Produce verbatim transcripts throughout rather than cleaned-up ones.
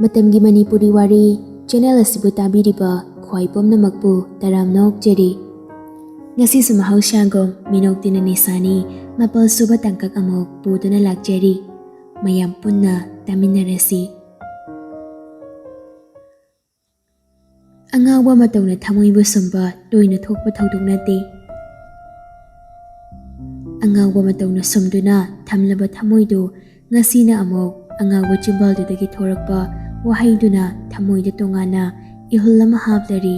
ꯃꯇꯝꯒꯤ ꯃꯅꯤꯄꯨꯔꯤ ꯋꯥꯔꯤ ꯆꯦꯅꯦꯜ ꯑꯁꯤꯕꯨ ꯇꯥꯕꯤꯔꯤꯕ ꯈ꯭ꯋꯥꯏ ꯄꯨꯝꯅꯃꯛꯄꯨ ꯇꯔꯥꯝꯅ ꯑꯣꯛꯆꯔꯤ꯫ ꯉꯁꯤꯁꯨ ꯃꯍꯧꯁꯥꯒꯨꯝ ꯃꯤꯅꯣꯛꯇꯤꯅ ꯅꯤꯁꯥꯅꯤ ꯃꯥꯄꯜ ꯁꯨꯕ ꯇꯥꯡꯀꯛ ꯑꯃꯨꯛ ꯄꯨꯗꯨꯅ ꯂꯥꯛꯆꯔꯤ꯫ ꯃꯌꯥꯝ ꯄꯨꯟꯅ ꯇꯥꯃꯤꯟꯅꯔꯁꯤ꯫ ꯑꯉꯥꯎꯕ ꯃꯇꯧꯅ ꯊꯃꯣꯏꯕꯨ ꯁꯨꯝꯕ ꯇꯣꯏꯅ ꯊꯣꯛꯄ ꯊꯧꯗꯣꯛ ꯅꯠꯇꯦ꯫ ꯑꯉꯥꯎꯕ ꯃꯇꯧꯅ ꯁꯨꯝꯗꯨꯅ ꯊꯝꯂꯕ ꯊꯃꯣꯏꯗꯨ ꯉꯁꯤꯅ ꯑꯃꯨꯛ ꯑꯉꯥꯎꯕ ꯆꯤꯝꯕꯥꯜꯗꯨꯗꯒꯤ ꯊꯣꯔꯛꯄ ꯋꯥꯍꯩꯗꯨꯅ ꯊꯃꯣꯏꯗ ꯇꯣꯉꯥꯟꯅ ꯏꯍꯨꯜ ꯑꯃ ꯍꯥꯞꯂꯔꯤ꯫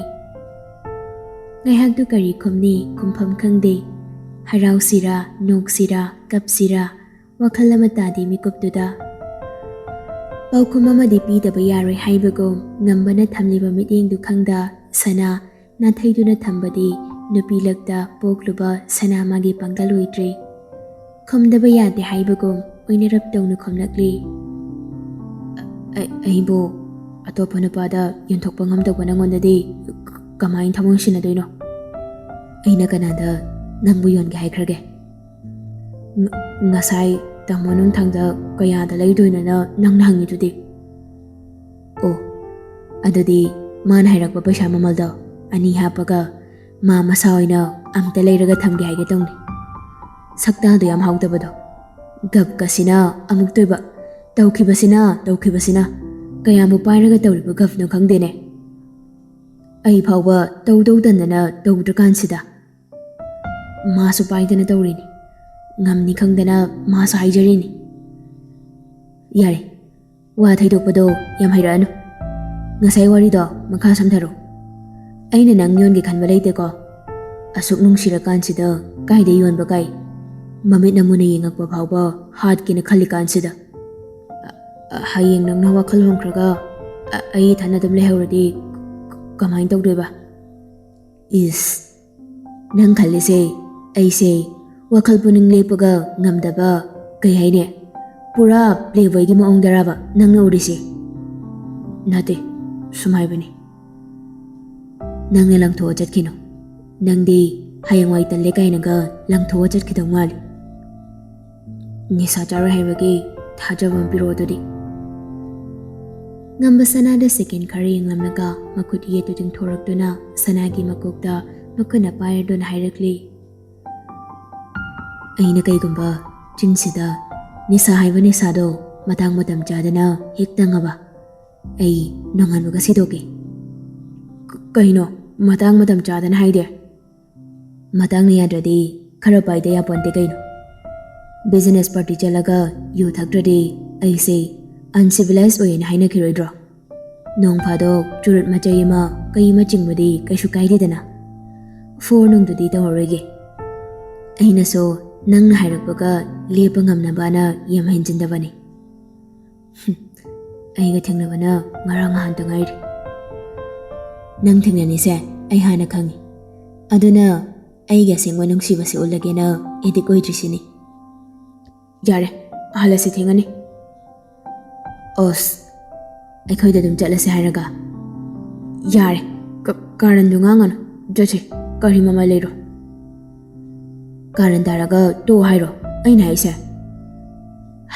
ꯉꯥꯏꯍꯥꯛꯇꯨ ꯀꯔꯤ ꯈꯨꯝꯅꯤ ꯈꯨꯝꯐꯝ ꯈꯪꯗꯦ꯫ ꯍꯔꯥꯎꯁꯤꯔꯥ, ꯅꯣꯛꯁꯤꯔꯥ, ꯀꯞꯁꯤꯔꯥ, ꯋꯥꯈꯜ ꯑꯃ ꯇꯥꯗꯦ ꯃꯤꯀꯨꯞꯇꯨꯗ꯫ ꯄꯥꯎꯈꯨꯝ ꯑꯃꯗꯤ ꯄꯤꯗꯕ ꯌꯥꯔꯣꯏ ꯍꯥꯏꯕꯒꯨꯝ ꯉꯝꯕꯅ ꯊꯝꯂꯤꯕ ꯃꯤꯠꯌꯦꯡꯗꯨ ꯈꯪꯗ ꯁꯅꯥ ꯅꯥꯊꯩꯗꯨꯅ ꯊꯝꯕꯗꯤ ꯅꯨꯄꯤ ꯂꯛꯇ ꯄꯣꯛꯂꯨꯕ ꯁꯅꯥ ꯃꯥꯒꯤ ꯄꯥꯡꯒꯜ ꯑꯣꯏꯗ꯭ꯔꯦ꯫ ꯈꯨꯝꯗꯕ ꯌꯥꯗꯦ ꯍꯥꯏꯕꯒꯨꯝ ꯑꯣꯏꯅꯔꯞ ꯇꯧꯅ ꯈꯨꯝꯂꯛꯂꯤ꯫ "ꯑ-, ꯑ-, ꯑꯩꯕꯨ ꯑꯇꯣꯞꯄ ꯅꯨꯄꯥꯗ ꯌꯣꯟꯊꯣꯛꯄ ꯉꯝꯗꯧꯕ ꯅꯪꯉꯣꯟꯗꯗꯤ ꯀ-, ꯀꯃꯥꯏꯅ ꯊꯃꯣꯏ ꯁꯤꯟꯅꯗꯣꯏꯅꯣ? ꯑꯩꯅ ꯀꯅꯥꯗ ꯅꯪꯕꯨ ꯌꯣꯟꯒꯦ ꯍꯥꯏꯈ꯭ꯔꯒꯦ? ꯉ-, ꯉꯁꯥꯏ ꯇꯥꯃꯣ ꯅꯨꯡꯊꯪꯗ ꯀꯌꯥꯗ ꯂꯩꯗꯣꯏꯅꯣꯅ ꯅꯪꯅ ꯍꯪꯉꯤꯗꯨꯗꯤ?" "ꯑꯣ, ꯑꯗꯨꯗꯤ ꯃꯥꯅ ꯍꯥꯏꯔꯛꯄ ꯄꯩꯁꯥ ꯃꯃꯜꯗꯣ ꯑꯅꯤ ꯍꯥꯞꯄꯒ ꯃꯥ ꯃꯁꯥ ꯑꯣꯏꯅ ꯑꯝꯇ ꯂꯩꯔꯒ ꯊꯝꯒꯦ ꯍꯥꯏꯒꯦ ꯇꯧꯅꯤ꯫ ꯁꯛꯇꯥꯗꯣ ꯌꯥꯝ ꯍꯥꯎꯇꯕꯗꯣ꯫ ꯒꯞꯀꯁꯤꯅ ꯑꯃꯨꯛꯇꯣꯏꯕ, ꯇꯧꯈꯤꯕꯁꯤꯅ, ꯇꯧꯈꯤꯕꯁꯤꯅ꯫ ꯀꯌꯥꯃꯨꯛ ꯄꯥꯏꯔꯒ ꯇꯧꯔꯤꯕ ꯒꯞꯅꯣ ꯈꯪꯗꯦꯅꯦ꯫ ꯑꯩ ꯐꯥꯎꯕ ꯇꯧꯗꯧ ꯇꯟꯗꯅ ꯇꯧꯗ꯭ꯔꯀꯥꯟꯁꯤꯗ ꯃꯥꯁꯨ ꯄꯥꯏꯗꯅ ꯇꯧꯔꯤꯅꯤ꯫ ꯉꯝꯅꯤ ꯈꯪꯗꯅ ꯃꯥꯁꯨ ꯍꯥꯏꯖꯔꯤꯅꯤ꯫" "ꯌꯥꯔꯦ, ꯋꯥ ꯊꯩꯗꯣꯛꯄꯗꯣ ꯌꯥꯝ ꯍꯩꯔꯛꯑꯅꯨ꯫ ꯉꯁꯥꯏ ꯋꯥꯔꯤꯗꯣ ꯃꯈꯥ ꯁꯝꯊꯔꯣ꯫ ꯑꯩꯅ ꯅꯪ ꯌꯣꯟꯒꯦ ꯈꯟꯕ ꯂꯩꯇꯦꯀꯣ꯫ ꯑꯁꯨꯛ ꯅꯨꯡꯁꯤꯔꯀꯥꯟꯁꯤꯗ ꯀꯥꯏꯗ ꯌꯣꯟꯕ ꯀꯥꯏ? ꯃꯃꯤꯠꯅ ꯃꯨꯟꯅ ꯌꯦꯡꯉꯛꯄ ꯐꯥꯎꯕ ꯍꯥꯠꯀꯦꯅ ꯈꯜꯂꯤꯀꯥꯟꯁꯤꯗ꯫ ꯑ-, ꯑ-, ꯍꯌꯦꯡ ꯅꯪꯅ ꯋꯥꯈꯜ ꯍꯣꯡꯈ꯭ꯔꯒ ꯑ-, ꯑꯩ ꯏꯊꯟ ꯑꯗꯨꯝ ꯂꯩꯍꯧꯔꯗꯤ ꯀ-, ꯀꯃꯥꯏꯅ ꯇꯧꯗꯣꯏꯕ?" "ꯏꯁ, ꯅꯪ ꯈꯜꯂꯤꯁꯦ ꯑꯩꯁꯦ ꯋꯥꯈꯜ ꯄꯨꯛꯅꯤꯡ ꯂꯦꯞꯄꯒ ꯉꯝꯗꯕ, ꯀꯩ ꯍꯥꯏꯅꯤ, ꯄꯨꯔꯥ playboyꯒꯤ ꯃꯑꯣꯡꯗꯔꯕ ꯅꯪꯅ ꯎꯔꯤꯁꯦ?" "ꯅꯠꯇꯦ, ꯁꯨꯝ ꯍꯥꯏꯕꯅꯤ꯫ ꯅꯪꯅ ꯂꯪꯊꯣꯛꯑ ꯆꯠꯈꯤꯅꯨ꯫ ꯅꯪꯗꯤ ꯍꯌꯦꯡꯋꯥꯏ ꯇꯜꯂꯦ ꯀꯥꯏꯅꯒ ꯂꯪꯊꯣꯛꯑ ꯆꯠꯈꯤꯗꯧ ꯃꯥꯜꯂꯤ꯫ ꯅꯤꯁꯥ ꯆꯥꯔꯣꯏ ꯍꯥꯏꯕꯒꯤ ꯊꯥꯖꯕ ꯑꯃ ꯄꯤꯔꯛꯑꯣ ꯑꯗꯨꯗꯤ꯫" ꯉꯝꯕ ꯁꯅꯥꯗ ꯁꯦꯀꯦꯟ ꯈꯔ ꯌꯦꯡꯂꯝꯂꯒ ꯃꯈꯨꯠ ꯌꯦꯠꯇꯨ ꯇꯤꯡꯊꯣꯔꯛꯇꯨꯅ ꯁꯅꯥꯒꯤ ꯃꯀꯣꯛꯇ ꯃꯈꯨꯠꯅ ꯄꯥꯏꯔꯗꯨꯅ ꯍꯥꯏꯔꯛꯂꯤ, "ꯑꯩꯅ ꯀꯩꯒꯨꯝꯕ ꯆꯤꯟꯁꯤꯗ ꯅꯤꯁꯥ ꯍꯥꯏꯕ ꯅꯤꯁꯥꯗꯣ ꯃꯇꯥꯡ ꯃꯇꯝ ꯆꯥꯗꯅ ꯍꯦꯛ ꯇꯪꯉꯕ, ꯑꯩ ꯅꯣꯡꯉꯥꯟꯕꯒ ꯁꯤꯗꯣꯛꯀꯦ꯫" "ꯀ-, ꯀꯩꯅꯣ ꯃꯇꯥꯡ ꯃꯇꯝ ꯆꯥꯗꯅ ꯍꯥꯏꯗꯤ?" "ꯃꯇꯥꯡꯅ ꯌꯥꯗ꯭ꯔꯗꯤ ꯈꯔ ꯄꯥꯏꯗ ꯌꯥꯄꯣꯟꯇꯦ ꯀꯩꯅꯣ꯫ ꯕꯤꯖꯤꯅꯦꯁ ꯄꯥꯔꯇꯤ ꯆꯠꯂꯒ ꯌꯨ ꯊꯛꯇ꯭ꯔꯗꯤ ꯑꯩꯁꯦ ꯑꯟꯁꯤꯚꯤꯂꯥꯏꯁ ꯑꯣꯏꯌꯦꯅ ꯍꯥꯏꯅꯈꯤꯔꯣꯏꯗ꯭ꯔꯣ? ꯅꯣꯡ ꯐꯥꯗꯣꯛ ꯆꯨꯔꯨꯠ ꯃꯆꯩ ꯑꯃ ꯀꯩ ꯑꯃ ꯆꯤꯡꯕꯗꯤ ꯀꯩꯁꯨ ꯀꯥꯏꯗꯦꯗꯅ꯫ ꯐꯣꯔ ꯅꯨꯡꯗꯨꯗꯤ ꯇꯧꯔꯔꯣꯏꯒꯦ꯫ ꯑꯩꯅꯁꯨ ꯅꯪꯅ ꯍꯥꯏꯔꯛꯄꯒ ꯂꯦꯞꯄ ꯉꯝꯅꯕꯅ ꯌꯥꯝ ꯍꯦꯟꯖꯤꯟꯗꯕꯅꯤ꯫" "ꯍꯨꯝ, ꯑꯩꯒ ꯊꯦꯡꯅꯕꯅ ꯉꯔꯥꯡ ꯅꯍꯥꯟꯇ ꯉꯥꯏꯔꯤ꯫" "ꯅꯪ ꯊꯦꯡꯅꯅꯤꯁꯦ ꯑꯩ ꯍꯥꯟꯅ ꯈꯪꯉꯤ꯫ ꯑꯗꯨꯅ ꯑꯩꯒꯤ ꯑꯁꯦꯡꯕ ꯅꯨꯡꯁꯤꯕꯁꯦ ꯎꯠꯂꯒꯦꯅ ꯑꯦꯗꯤꯛ ꯑꯣꯏꯗ꯭ꯔꯤꯁꯤꯅꯤ꯫" "ꯌꯥꯔꯦ, ꯍꯜꯂꯁꯤ, ꯊꯦꯡꯉꯅꯤ꯫" "ꯑꯁ, ꯑꯩꯈꯣꯏꯗ ꯑꯗꯨꯝ ꯆꯠꯂꯁꯦ ꯍꯥꯏꯔꯒ?" "ꯌꯥꯔꯦ, ꯀ-, ꯀꯥꯔꯟꯗꯨ ꯉꯥꯡꯉꯅꯨ, ꯆꯠꯁꯤ, ꯀꯔꯤ ꯃꯃꯜ ꯂꯩꯔꯣ?" "ꯀꯥꯔꯟ ꯇꯥꯔꯒ ꯇꯣꯛꯑꯣ ꯍꯥꯏꯔꯣ ꯑꯩꯅ ꯍꯥꯏꯁꯦ?"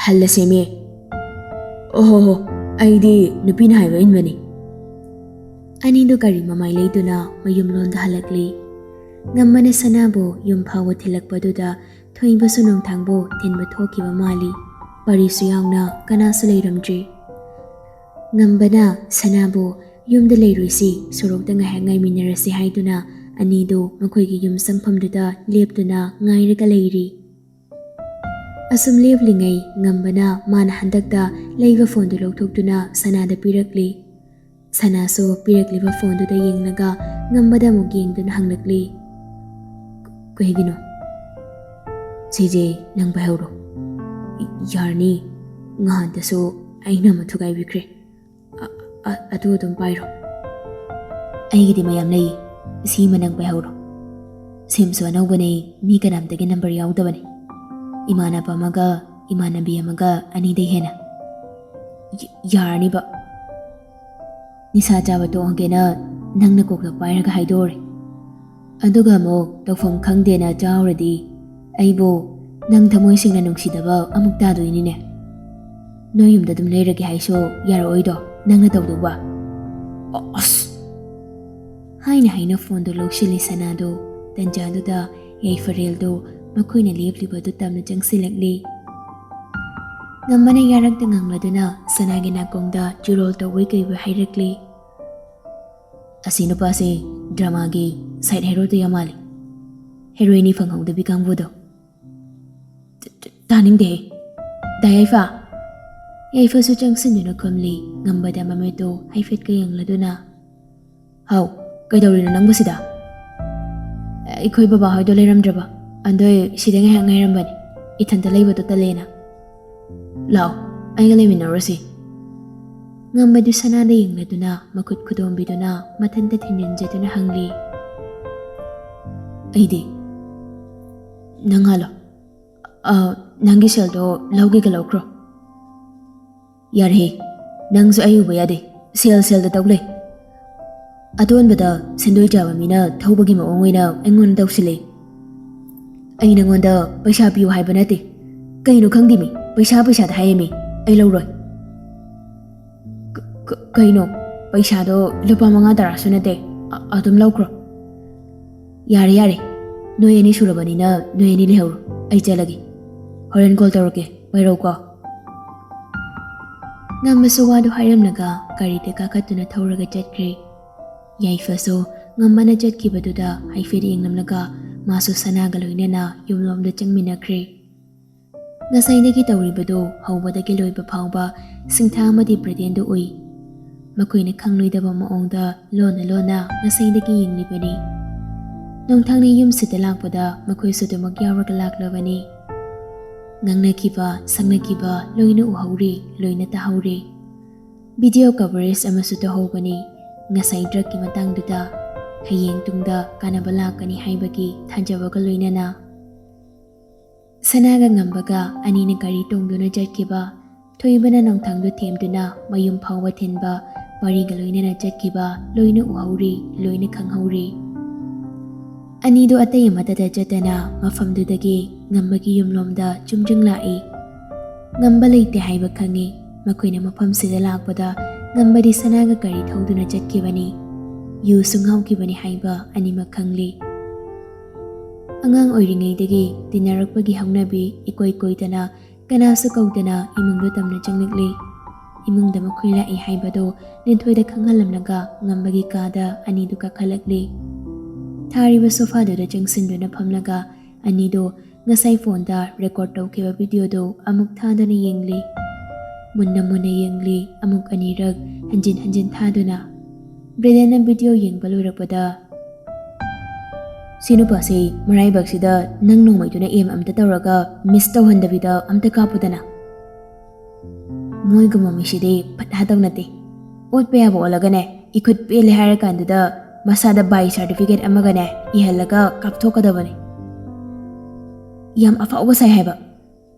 "ꯍꯜꯂꯁꯦꯃꯤ꯫" "ꯑꯣꯍꯣ ꯍꯣ, ꯑꯩꯗꯤ ꯅꯨꯄꯤꯅ ꯍꯥꯏꯕ ꯏꯟꯕꯅꯤ꯫" ꯑꯅꯤꯗꯨ ꯒꯥꯔꯤ ꯃꯃꯥꯏ ꯂꯩꯗꯨꯅ ꯃꯌꯨꯝꯂꯣꯝꯗ ꯍꯜꯂꯛꯂꯤ꯫ ꯉꯝꯕꯅ ꯁꯅꯥꯕꯨ ꯌꯨꯝ ꯐꯥꯎꯕ ꯊꯤꯜꯂꯛꯄꯗꯨꯗ ꯊꯣꯏꯕꯁꯨ ꯅꯣꯡꯊꯥꯡꯕꯨ ꯊꯤꯟꯕ ꯊꯣꯛꯈꯤꯕ ꯃꯥꯜꯂꯤ꯫ ꯄꯔꯤꯁꯨ ꯌꯥꯎꯅ ꯀꯅꯥꯁꯨ ꯂꯩꯔꯝꯗ꯭ꯔꯤ꯫ ꯉꯝꯕꯅ ꯁꯅꯥꯕꯨ "ꯌꯨꯝꯗ ꯂꯩꯔꯣꯏꯁꯤ, ꯁꯣꯔꯣꯛꯇ ꯉꯥꯏꯍꯥꯛ ꯉꯥꯏꯃꯤꯟꯅꯔꯁꯤ" ꯍꯥꯏꯗꯨꯅ ꯑꯅꯤꯗꯨ ꯃꯈꯣꯏꯒꯤ ꯌꯨꯝ ꯆꯪꯐꯝꯗꯨꯗ ꯂꯦꯞꯇꯨꯅ ꯉꯥꯏꯔꯒ ꯂꯩꯔꯤ꯫ ꯑꯁꯨꯝ ꯂꯦꯞꯂꯤꯉꯩ ꯉꯝꯕꯅ ꯃꯥꯅ ꯍꯟꯗꯛꯇ ꯂꯩꯕ ꯐꯣꯟꯗꯨ ꯂꯧꯊꯣꯛꯇꯨꯅ ꯁꯅꯥꯗ ꯄꯤꯔꯛꯂꯤ꯫ ꯁꯅꯥꯁꯨ ꯄꯤꯔꯛꯂꯤꯕ ꯐꯣꯟꯗꯨꯗ ꯌꯦꯡꯂꯒ ꯉꯝꯕꯗ ꯑꯃꯨꯛ ꯌꯦꯡꯗꯨꯅ ꯍꯪꯂꯛꯂꯤ, "ꯀꯩꯒꯤꯅꯣ?" "ꯁꯤꯁꯦ ꯅꯪ ꯄꯥꯏꯍꯧꯔꯣ꯫" "ꯌꯥꯔꯅꯤ, ꯉꯍꯥꯟꯇꯁꯨ ꯑꯩꯅ ꯑꯃ ꯊꯨꯒꯥꯏꯕꯤꯈ꯭ꯔꯦ꯫ ꯑ-, ꯑ-, ꯑꯗꯨ ꯑꯗꯨꯝ ꯄꯥꯏꯔꯣ꯫" "ꯑꯩꯒꯤꯗꯤ ꯃꯌꯥꯝ ꯂꯩ, ꯁꯤꯃ ꯅꯪ ꯄꯥꯏꯍꯧꯔꯣ꯫ ꯁꯤꯝꯁꯨ ꯑꯅꯧꯕꯅꯦ, ꯃꯤ ꯀꯅꯥꯝꯇꯒꯤ ꯅꯝꯕꯔ ꯌꯥꯎꯗꯕꯅꯦ꯫ ꯏꯃꯥꯟꯅꯕ ꯑꯃꯒ ꯏꯃꯥꯟꯅꯕꯤ ꯑꯃꯒ ꯑꯅꯤꯗꯩ ꯍꯦꯟꯅ ꯌ-, ꯌꯥꯔꯅꯤꯕ꯫ ꯅꯤꯁꯥ ꯆꯥꯕ ꯇꯣꯛꯑꯒꯦꯅ ꯅꯪꯅ ꯀꯣꯛꯇ ꯄꯥꯏꯔꯒ ꯍꯥꯏꯗꯣꯛꯎꯔꯦ꯫ ꯑꯗꯨꯒ ꯑꯃꯨꯛ ꯇꯧꯐꯝ ꯈꯪꯗꯦꯅ ꯆꯥꯎꯔꯗꯤ ꯑꯩꯕꯨ ꯅꯪ ꯊꯃꯣꯏ ꯁꯦꯡꯅ ꯅꯨꯡꯁꯤꯗꯕ ꯑꯃꯨꯛ ꯇꯥꯗꯣꯏꯅꯤꯅꯦ꯫ ꯅꯣꯏ ꯌꯨꯝꯗ ꯑꯗꯨꯝ ꯂꯩꯔꯒꯦ ꯍꯥꯏꯁꯨ ꯌꯥꯔꯛꯑꯣꯏꯗꯣ?" "ꯅꯪꯅ ꯇꯧꯗꯧꯕ?" "ꯑ-, ꯑꯁ!" ꯍꯥꯏꯅ ꯍꯥꯏꯅ ꯐꯣꯟꯗꯣ ꯂꯧꯁꯤꯜꯂꯤ ꯁꯅꯥꯗꯣ꯫ ꯇꯟꯖꯥꯗꯨꯗ ꯌꯥꯏꯐꯔꯦꯜꯗꯣ ꯃꯈꯣꯏꯅ ꯂꯦꯞꯂꯤꯕꯗꯨ ꯇꯝꯅ ꯆꯪꯁꯤꯜꯂꯛꯂꯤ꯫ ꯉꯝꯕꯅ ꯌꯥꯔꯛꯇ ꯉꯪꯂꯗꯨꯅ ꯁꯅꯥꯒꯤ ꯅꯥꯀꯣꯡꯗ ꯆꯨꯔꯣꯜ ꯇꯧꯕꯩ ꯀꯩꯕꯣꯏ ꯍꯥꯏꯔꯛꯂꯤ꯫ "ꯑꯁꯤ ꯅꯨꯄꯥꯁꯤ ꯗ꯭ꯔꯃꯥꯒꯤ ꯁꯥꯏꯠ ꯍꯦꯔꯣꯗꯨ ꯌꯥꯝ ꯃꯥꯜꯂꯤ꯫ ꯍꯦꯔꯣꯏꯅꯤ ꯐꯪꯍꯧꯗꯕꯤ ꯀꯥꯡꯕꯨꯗꯣ꯫" "ꯇ-, ꯇ-, ꯇꯥꯅꯤꯡꯗꯦꯍꯦ꯫ ꯗꯥ ꯌꯥꯏꯐ!" ꯌꯥꯏꯐꯁꯨ ꯆꯪꯁꯤꯟꯗꯨꯅ ꯈꯨꯝꯂꯤ꯫ ꯉꯝꯕꯗ ꯃꯃꯤꯠꯇꯨ ꯍꯥꯏꯐꯦꯠꯀ ꯌꯦꯡꯂꯗꯨꯅ, "ꯍꯥꯎ, ꯀꯩꯗꯧꯔꯤꯅꯣ ꯅꯪꯕꯨ ꯁꯤꯗ?" "ꯑꯩꯈꯣꯏ ꯕꯕꯥꯍꯣꯏꯗꯣ ꯂꯩꯔꯝꯗ꯭ꯔꯕ, ꯑꯗꯨꯏ ꯁꯤꯗ ꯉꯥꯏꯍꯥꯛ ꯉꯥꯏꯔꯝꯕꯅꯤ꯫ ꯏꯊꯟꯇ ꯂꯩꯕꯗꯣ ꯇꯜꯂꯦꯅ꯫ ꯂꯥꯛꯑꯣ, ꯑꯩꯒ ꯂꯩꯃꯤꯟꯅꯔꯨꯔꯁꯤ꯫" ꯉꯝꯕꯗꯨ ꯁꯅꯥꯗ ꯌꯦꯡꯂꯗꯨꯅ ꯃꯈꯨꯠ ꯈꯨꯗꯣꯝꯕꯤꯗꯨꯅ ꯃꯊꯟꯇ ꯊꯤꯟꯖꯤꯟꯖꯗꯨꯅ ꯍꯪꯂꯤ꯫ "ꯑꯩꯗꯤ?" "ꯅꯪ ꯍꯥꯜꯂꯣ꯫ ꯑ, ꯅꯪꯒꯤ ꯁꯦꯜꯗꯣ ꯂꯧꯒꯦꯒ ꯂꯧꯈ꯭ꯔꯣ꯫" "ꯌꯥꯔꯦꯍꯦ, ꯅꯪꯁꯨ ꯑꯩ ꯎꯕ ꯌꯥꯗꯦ꯫ ꯁꯦꯜ ꯁꯦꯜꯗ ꯇꯧ ꯂꯩ꯫ ꯑꯇꯣꯟꯕꯗ ꯁꯦꯟꯗꯣꯏ ꯆꯥꯕ ꯃꯤꯅ ꯊꯧꯕꯒꯤ ꯃꯑꯣꯡ ꯑꯣꯏꯅ ꯑꯩꯉꯣꯟꯗ ꯇꯧꯁꯤꯜꯂꯦ꯫ ꯑꯩ ꯅꯪꯉꯣꯟꯗ ꯄꯩꯁꯥ ꯄꯤꯌꯨ ꯍꯥꯏꯕ ꯅꯠꯇꯦ꯫ ꯀꯩꯅꯣ ꯈꯪꯗꯦꯃꯤ, ꯄꯩꯁꯥ ꯄꯩꯁꯥꯗ ꯍꯥꯏꯌꯦꯃꯤ꯫ ꯑꯩ ꯂꯧꯔꯣꯏ꯫" "ꯀ-, ꯀ-, ꯀꯩꯅꯣ? ꯄꯩꯁꯥꯗꯣ ꯂꯨꯄꯥ ꯃꯉꯥ ꯇꯔꯥꯁꯨ ꯅꯠꯇꯦ꯫ ꯑ-, ꯑꯗꯨꯝ ꯂꯧꯈ꯭ꯔꯣ꯫" "ꯌꯥꯔꯦ, ꯌꯥꯔꯦ꯫ ꯅꯣꯏ ꯑꯅꯤ ꯁꯨꯔꯕꯅꯤꯅ ꯅꯣꯏ ꯑꯅꯤ ꯂꯩꯍꯧꯔꯣ꯫ ꯑꯩ ꯆꯠꯂꯒꯦ꯫ ꯍꯣꯔꯦꯟ ꯀꯣꯜ ꯇꯧꯔꯛꯀꯦ꯫ ꯄꯥꯏꯔꯛꯎꯀꯣ꯫" ꯉꯝꯕꯁꯨ ꯋꯥꯗꯨ ꯍꯥꯏꯔꯝꯂꯒ ꯒꯥꯔꯤꯗ ꯀꯥꯈꯠꯇꯨꯅ ꯊꯧꯔꯒ ꯆꯠꯈ꯭ꯔꯦ꯫ ꯌꯥꯏꯐꯁꯨ ꯉꯝꯕꯅ ꯆꯠꯈꯤꯕꯗꯨꯗ ꯍꯥꯏꯐꯦꯠ ꯌꯦꯡꯂꯝꯂꯒ ꯃꯥꯁꯨ ꯁꯅꯥꯒ ꯂꯣꯏꯅꯅ ꯌꯨꯝꯂꯣꯝꯗ ꯆꯪꯃꯤꯟꯅꯈ꯭ꯔꯦ꯫ ꯉꯁꯥꯏꯗꯒꯤ ꯇꯧꯔꯤꯕꯗꯨ ꯍꯧꯕꯗꯒꯤ ꯂꯣꯏꯕ ꯐꯥꯎꯕ ꯁꯤꯡꯊꯥ ꯑꯃꯗꯤ ꯕ꯭ꯔꯤꯇꯦꯟꯗꯨ ꯎꯏ꯫ ꯃꯈꯣꯏꯅ ꯈꯪꯂꯣꯏꯗꯕ ꯃꯑꯣꯡꯗ ꯂꯣꯟꯅ ꯂꯣꯟꯅ ꯉꯁꯥꯏꯗꯒꯤ ꯌꯦꯡꯂꯤꯕꯅꯤ꯫ ꯅꯣꯡꯊꯥꯡꯅ ꯌꯨꯝꯁꯤꯗ ꯂꯥꯛꯄꯗ ꯃꯈꯣꯏꯁꯨ ꯑꯗꯨꯃꯛ ꯌꯥꯎꯔꯒ ꯂꯥꯛꯂꯕꯅꯤ꯫ ꯉꯥꯡꯅꯈꯤꯕ, ꯁꯛꯅꯈꯤꯕ ꯂꯣꯏꯅ ꯎꯍꯧꯔꯤ, ꯂꯣꯏꯅ ꯇꯥꯍꯧꯔꯤ꯫ ꯚꯤꯗꯤꯑꯣ ꯀꯚꯔꯦꯖ ꯑꯃꯁꯨ ꯇꯧꯍꯧꯕꯅꯤ ꯉꯁꯥꯏ ꯗ꯭ꯔꯒꯀꯤ ꯃꯇꯥꯡꯗꯨꯗ꯫ ꯍꯌꯦꯡ ꯇꯨꯡꯗ ꯀꯥꯟꯅꯕ ꯂꯥꯛꯀꯅꯤ ꯍꯥꯏꯕꯒꯤ ꯊꯥꯖꯕꯒ ꯂꯣꯏꯅꯅ꯫ ꯁꯅꯥꯒ ꯉꯝꯕꯒ ꯑꯅꯤꯅ ꯒꯥꯔꯤ ꯇꯣꯡꯗꯨꯅ ꯆꯠꯈꯤꯕ, ꯊꯣꯏꯕꯅ ꯅꯣꯡꯊꯥꯡꯗꯨ ꯊꯦꯝꯗꯨꯅ ꯃꯌꯨꯝ ꯐꯥꯎꯕ ꯊꯤꯟꯕ, ꯋꯥꯔꯤꯒ ꯂꯣꯏꯅꯅ ꯆꯠꯈꯤꯕ ꯂꯣꯏꯅ ꯎꯍꯧꯔꯤ, ꯂꯣꯏꯅ ꯈꯪꯍꯧꯔꯤ꯫ ꯑꯅꯤꯗꯨ ꯑꯇꯩ ꯑꯃꯠꯇꯗ ꯆꯠꯇꯅ ꯃꯐꯝꯗꯨꯗꯒꯤ ꯉꯝꯕꯒꯤ ꯌꯨꯝꯂꯣꯝꯗ ꯆꯨꯝꯗ꯭ꯔꯤꯡ ꯂꯥꯛꯏ꯫ ꯉꯝꯕ ꯂꯩꯇꯦ ꯍꯥꯏꯕ ꯈꯪꯉꯤ꯫ ꯃꯈꯣꯏꯅ ꯃꯐꯝꯁꯤꯗ ꯂꯥꯛꯄꯗ ꯉꯝꯕꯗꯤ ꯁꯅꯥꯒ ꯀꯔꯤ ꯊꯧꯗꯨꯅ ꯆꯠꯈꯤꯕꯅꯤ꯫ ꯌꯨꯁꯨ ꯉꯥꯎꯈꯤꯕꯅꯤ ꯍꯥꯏꯕ ꯑꯅꯤꯃꯛ ꯈꯪꯂꯤ꯫ ꯑꯉꯥꯡ ꯑꯣꯏꯔꯤꯉꯩꯗꯒꯤ ꯇꯤꯟꯅꯔꯛꯄꯒꯤ ꯍꯧꯅꯕꯤ ꯏꯀꯣꯏ ꯀꯣꯏꯗꯅ, ꯀꯅꯥꯁꯨ ꯀꯧꯗꯅ ꯏꯃꯨꯡꯗ ꯇꯝꯅ ꯆꯪꯂꯛꯂꯤ꯫ ꯏꯃꯨꯡꯗ ꯃꯈꯣꯏ ꯂꯥꯛꯏ ꯍꯥꯏꯕꯗꯨ ꯂꯤꯟꯊꯣꯏꯗ ꯈꯪꯍꯜꯂꯝꯂꯒ ꯉꯝꯕꯒꯤ ꯀꯥꯗ ꯑꯅꯤꯗꯨ ꯀꯥꯈꯠꯂꯛꯂꯤ꯫ ꯊꯥꯔꯤꯕ ꯁꯣꯐꯥꯗꯨꯗ ꯆꯪꯁꯤꯟꯗꯨꯅ ꯐꯝꯂꯒ ꯑꯅꯤꯗꯨ ꯉꯁꯥꯏ ꯐꯣꯟꯗ ꯔꯦꯀꯣꯔꯗ ꯇꯧꯈꯤꯕ ꯚꯤꯗꯤꯑꯣꯗꯨ ꯑꯃꯨꯛ ꯊꯥꯗꯨꯅ ꯌꯦꯡꯂꯤ꯫ ꯃꯨꯟꯅ ꯃꯨꯟꯅ ꯌꯦꯡꯂꯤ, ꯑꯃꯨꯛ ꯑꯅꯤꯔꯛ ꯍꯟꯖꯤꯟ ꯍꯟꯖꯤꯟ ꯊꯥꯗꯨꯅ꯫ ꯕ꯭ꯔꯦꯗꯦꯟꯅ ꯚꯤꯗꯤꯑꯣ ꯌꯦꯡꯕ ꯂꯣꯏꯔꯛꯄꯗ, "ꯁꯤ ꯅꯨꯄꯥꯁꯤ ꯃꯔꯥꯏꯕꯛꯁꯤꯗ ꯅꯪ ꯅꯣꯡꯃꯩꯗꯨꯅ ꯑꯦꯝ ꯑꯝꯇ ꯇꯧꯔꯒ ꯃꯤꯁ ꯇꯧꯍꯟꯗꯕꯤꯗ ꯑꯝꯇ ꯀꯥꯞꯄꯨꯗꯅ꯫ ꯃꯣꯏꯒꯨꯝꯕ ꯃꯤꯁꯤꯗꯤ ꯐꯠ ꯍꯥ ꯇꯧꯅꯗꯦ꯫ ꯑꯣꯠꯄ ꯌꯥꯕ ꯑꯣꯠꯂꯒꯅꯦ, ꯏꯈꯨꯠ ꯄꯦꯜꯂꯦ ꯍꯥꯏꯔꯀꯥꯟꯗꯨꯗ ꯃꯁꯥꯗ ꯕꯥꯏ ꯁꯥꯔꯇꯤꯐꯤꯀꯦꯠ ꯑꯃꯒꯅꯦ ꯏꯍꯜꯂꯒ ꯀꯥꯞꯊꯣꯛꯀꯗꯕꯅꯤ꯫ ꯌꯥꯝ ꯑꯐꯥꯎꯕ ꯁꯥꯏ ꯍꯥꯏꯕ꯫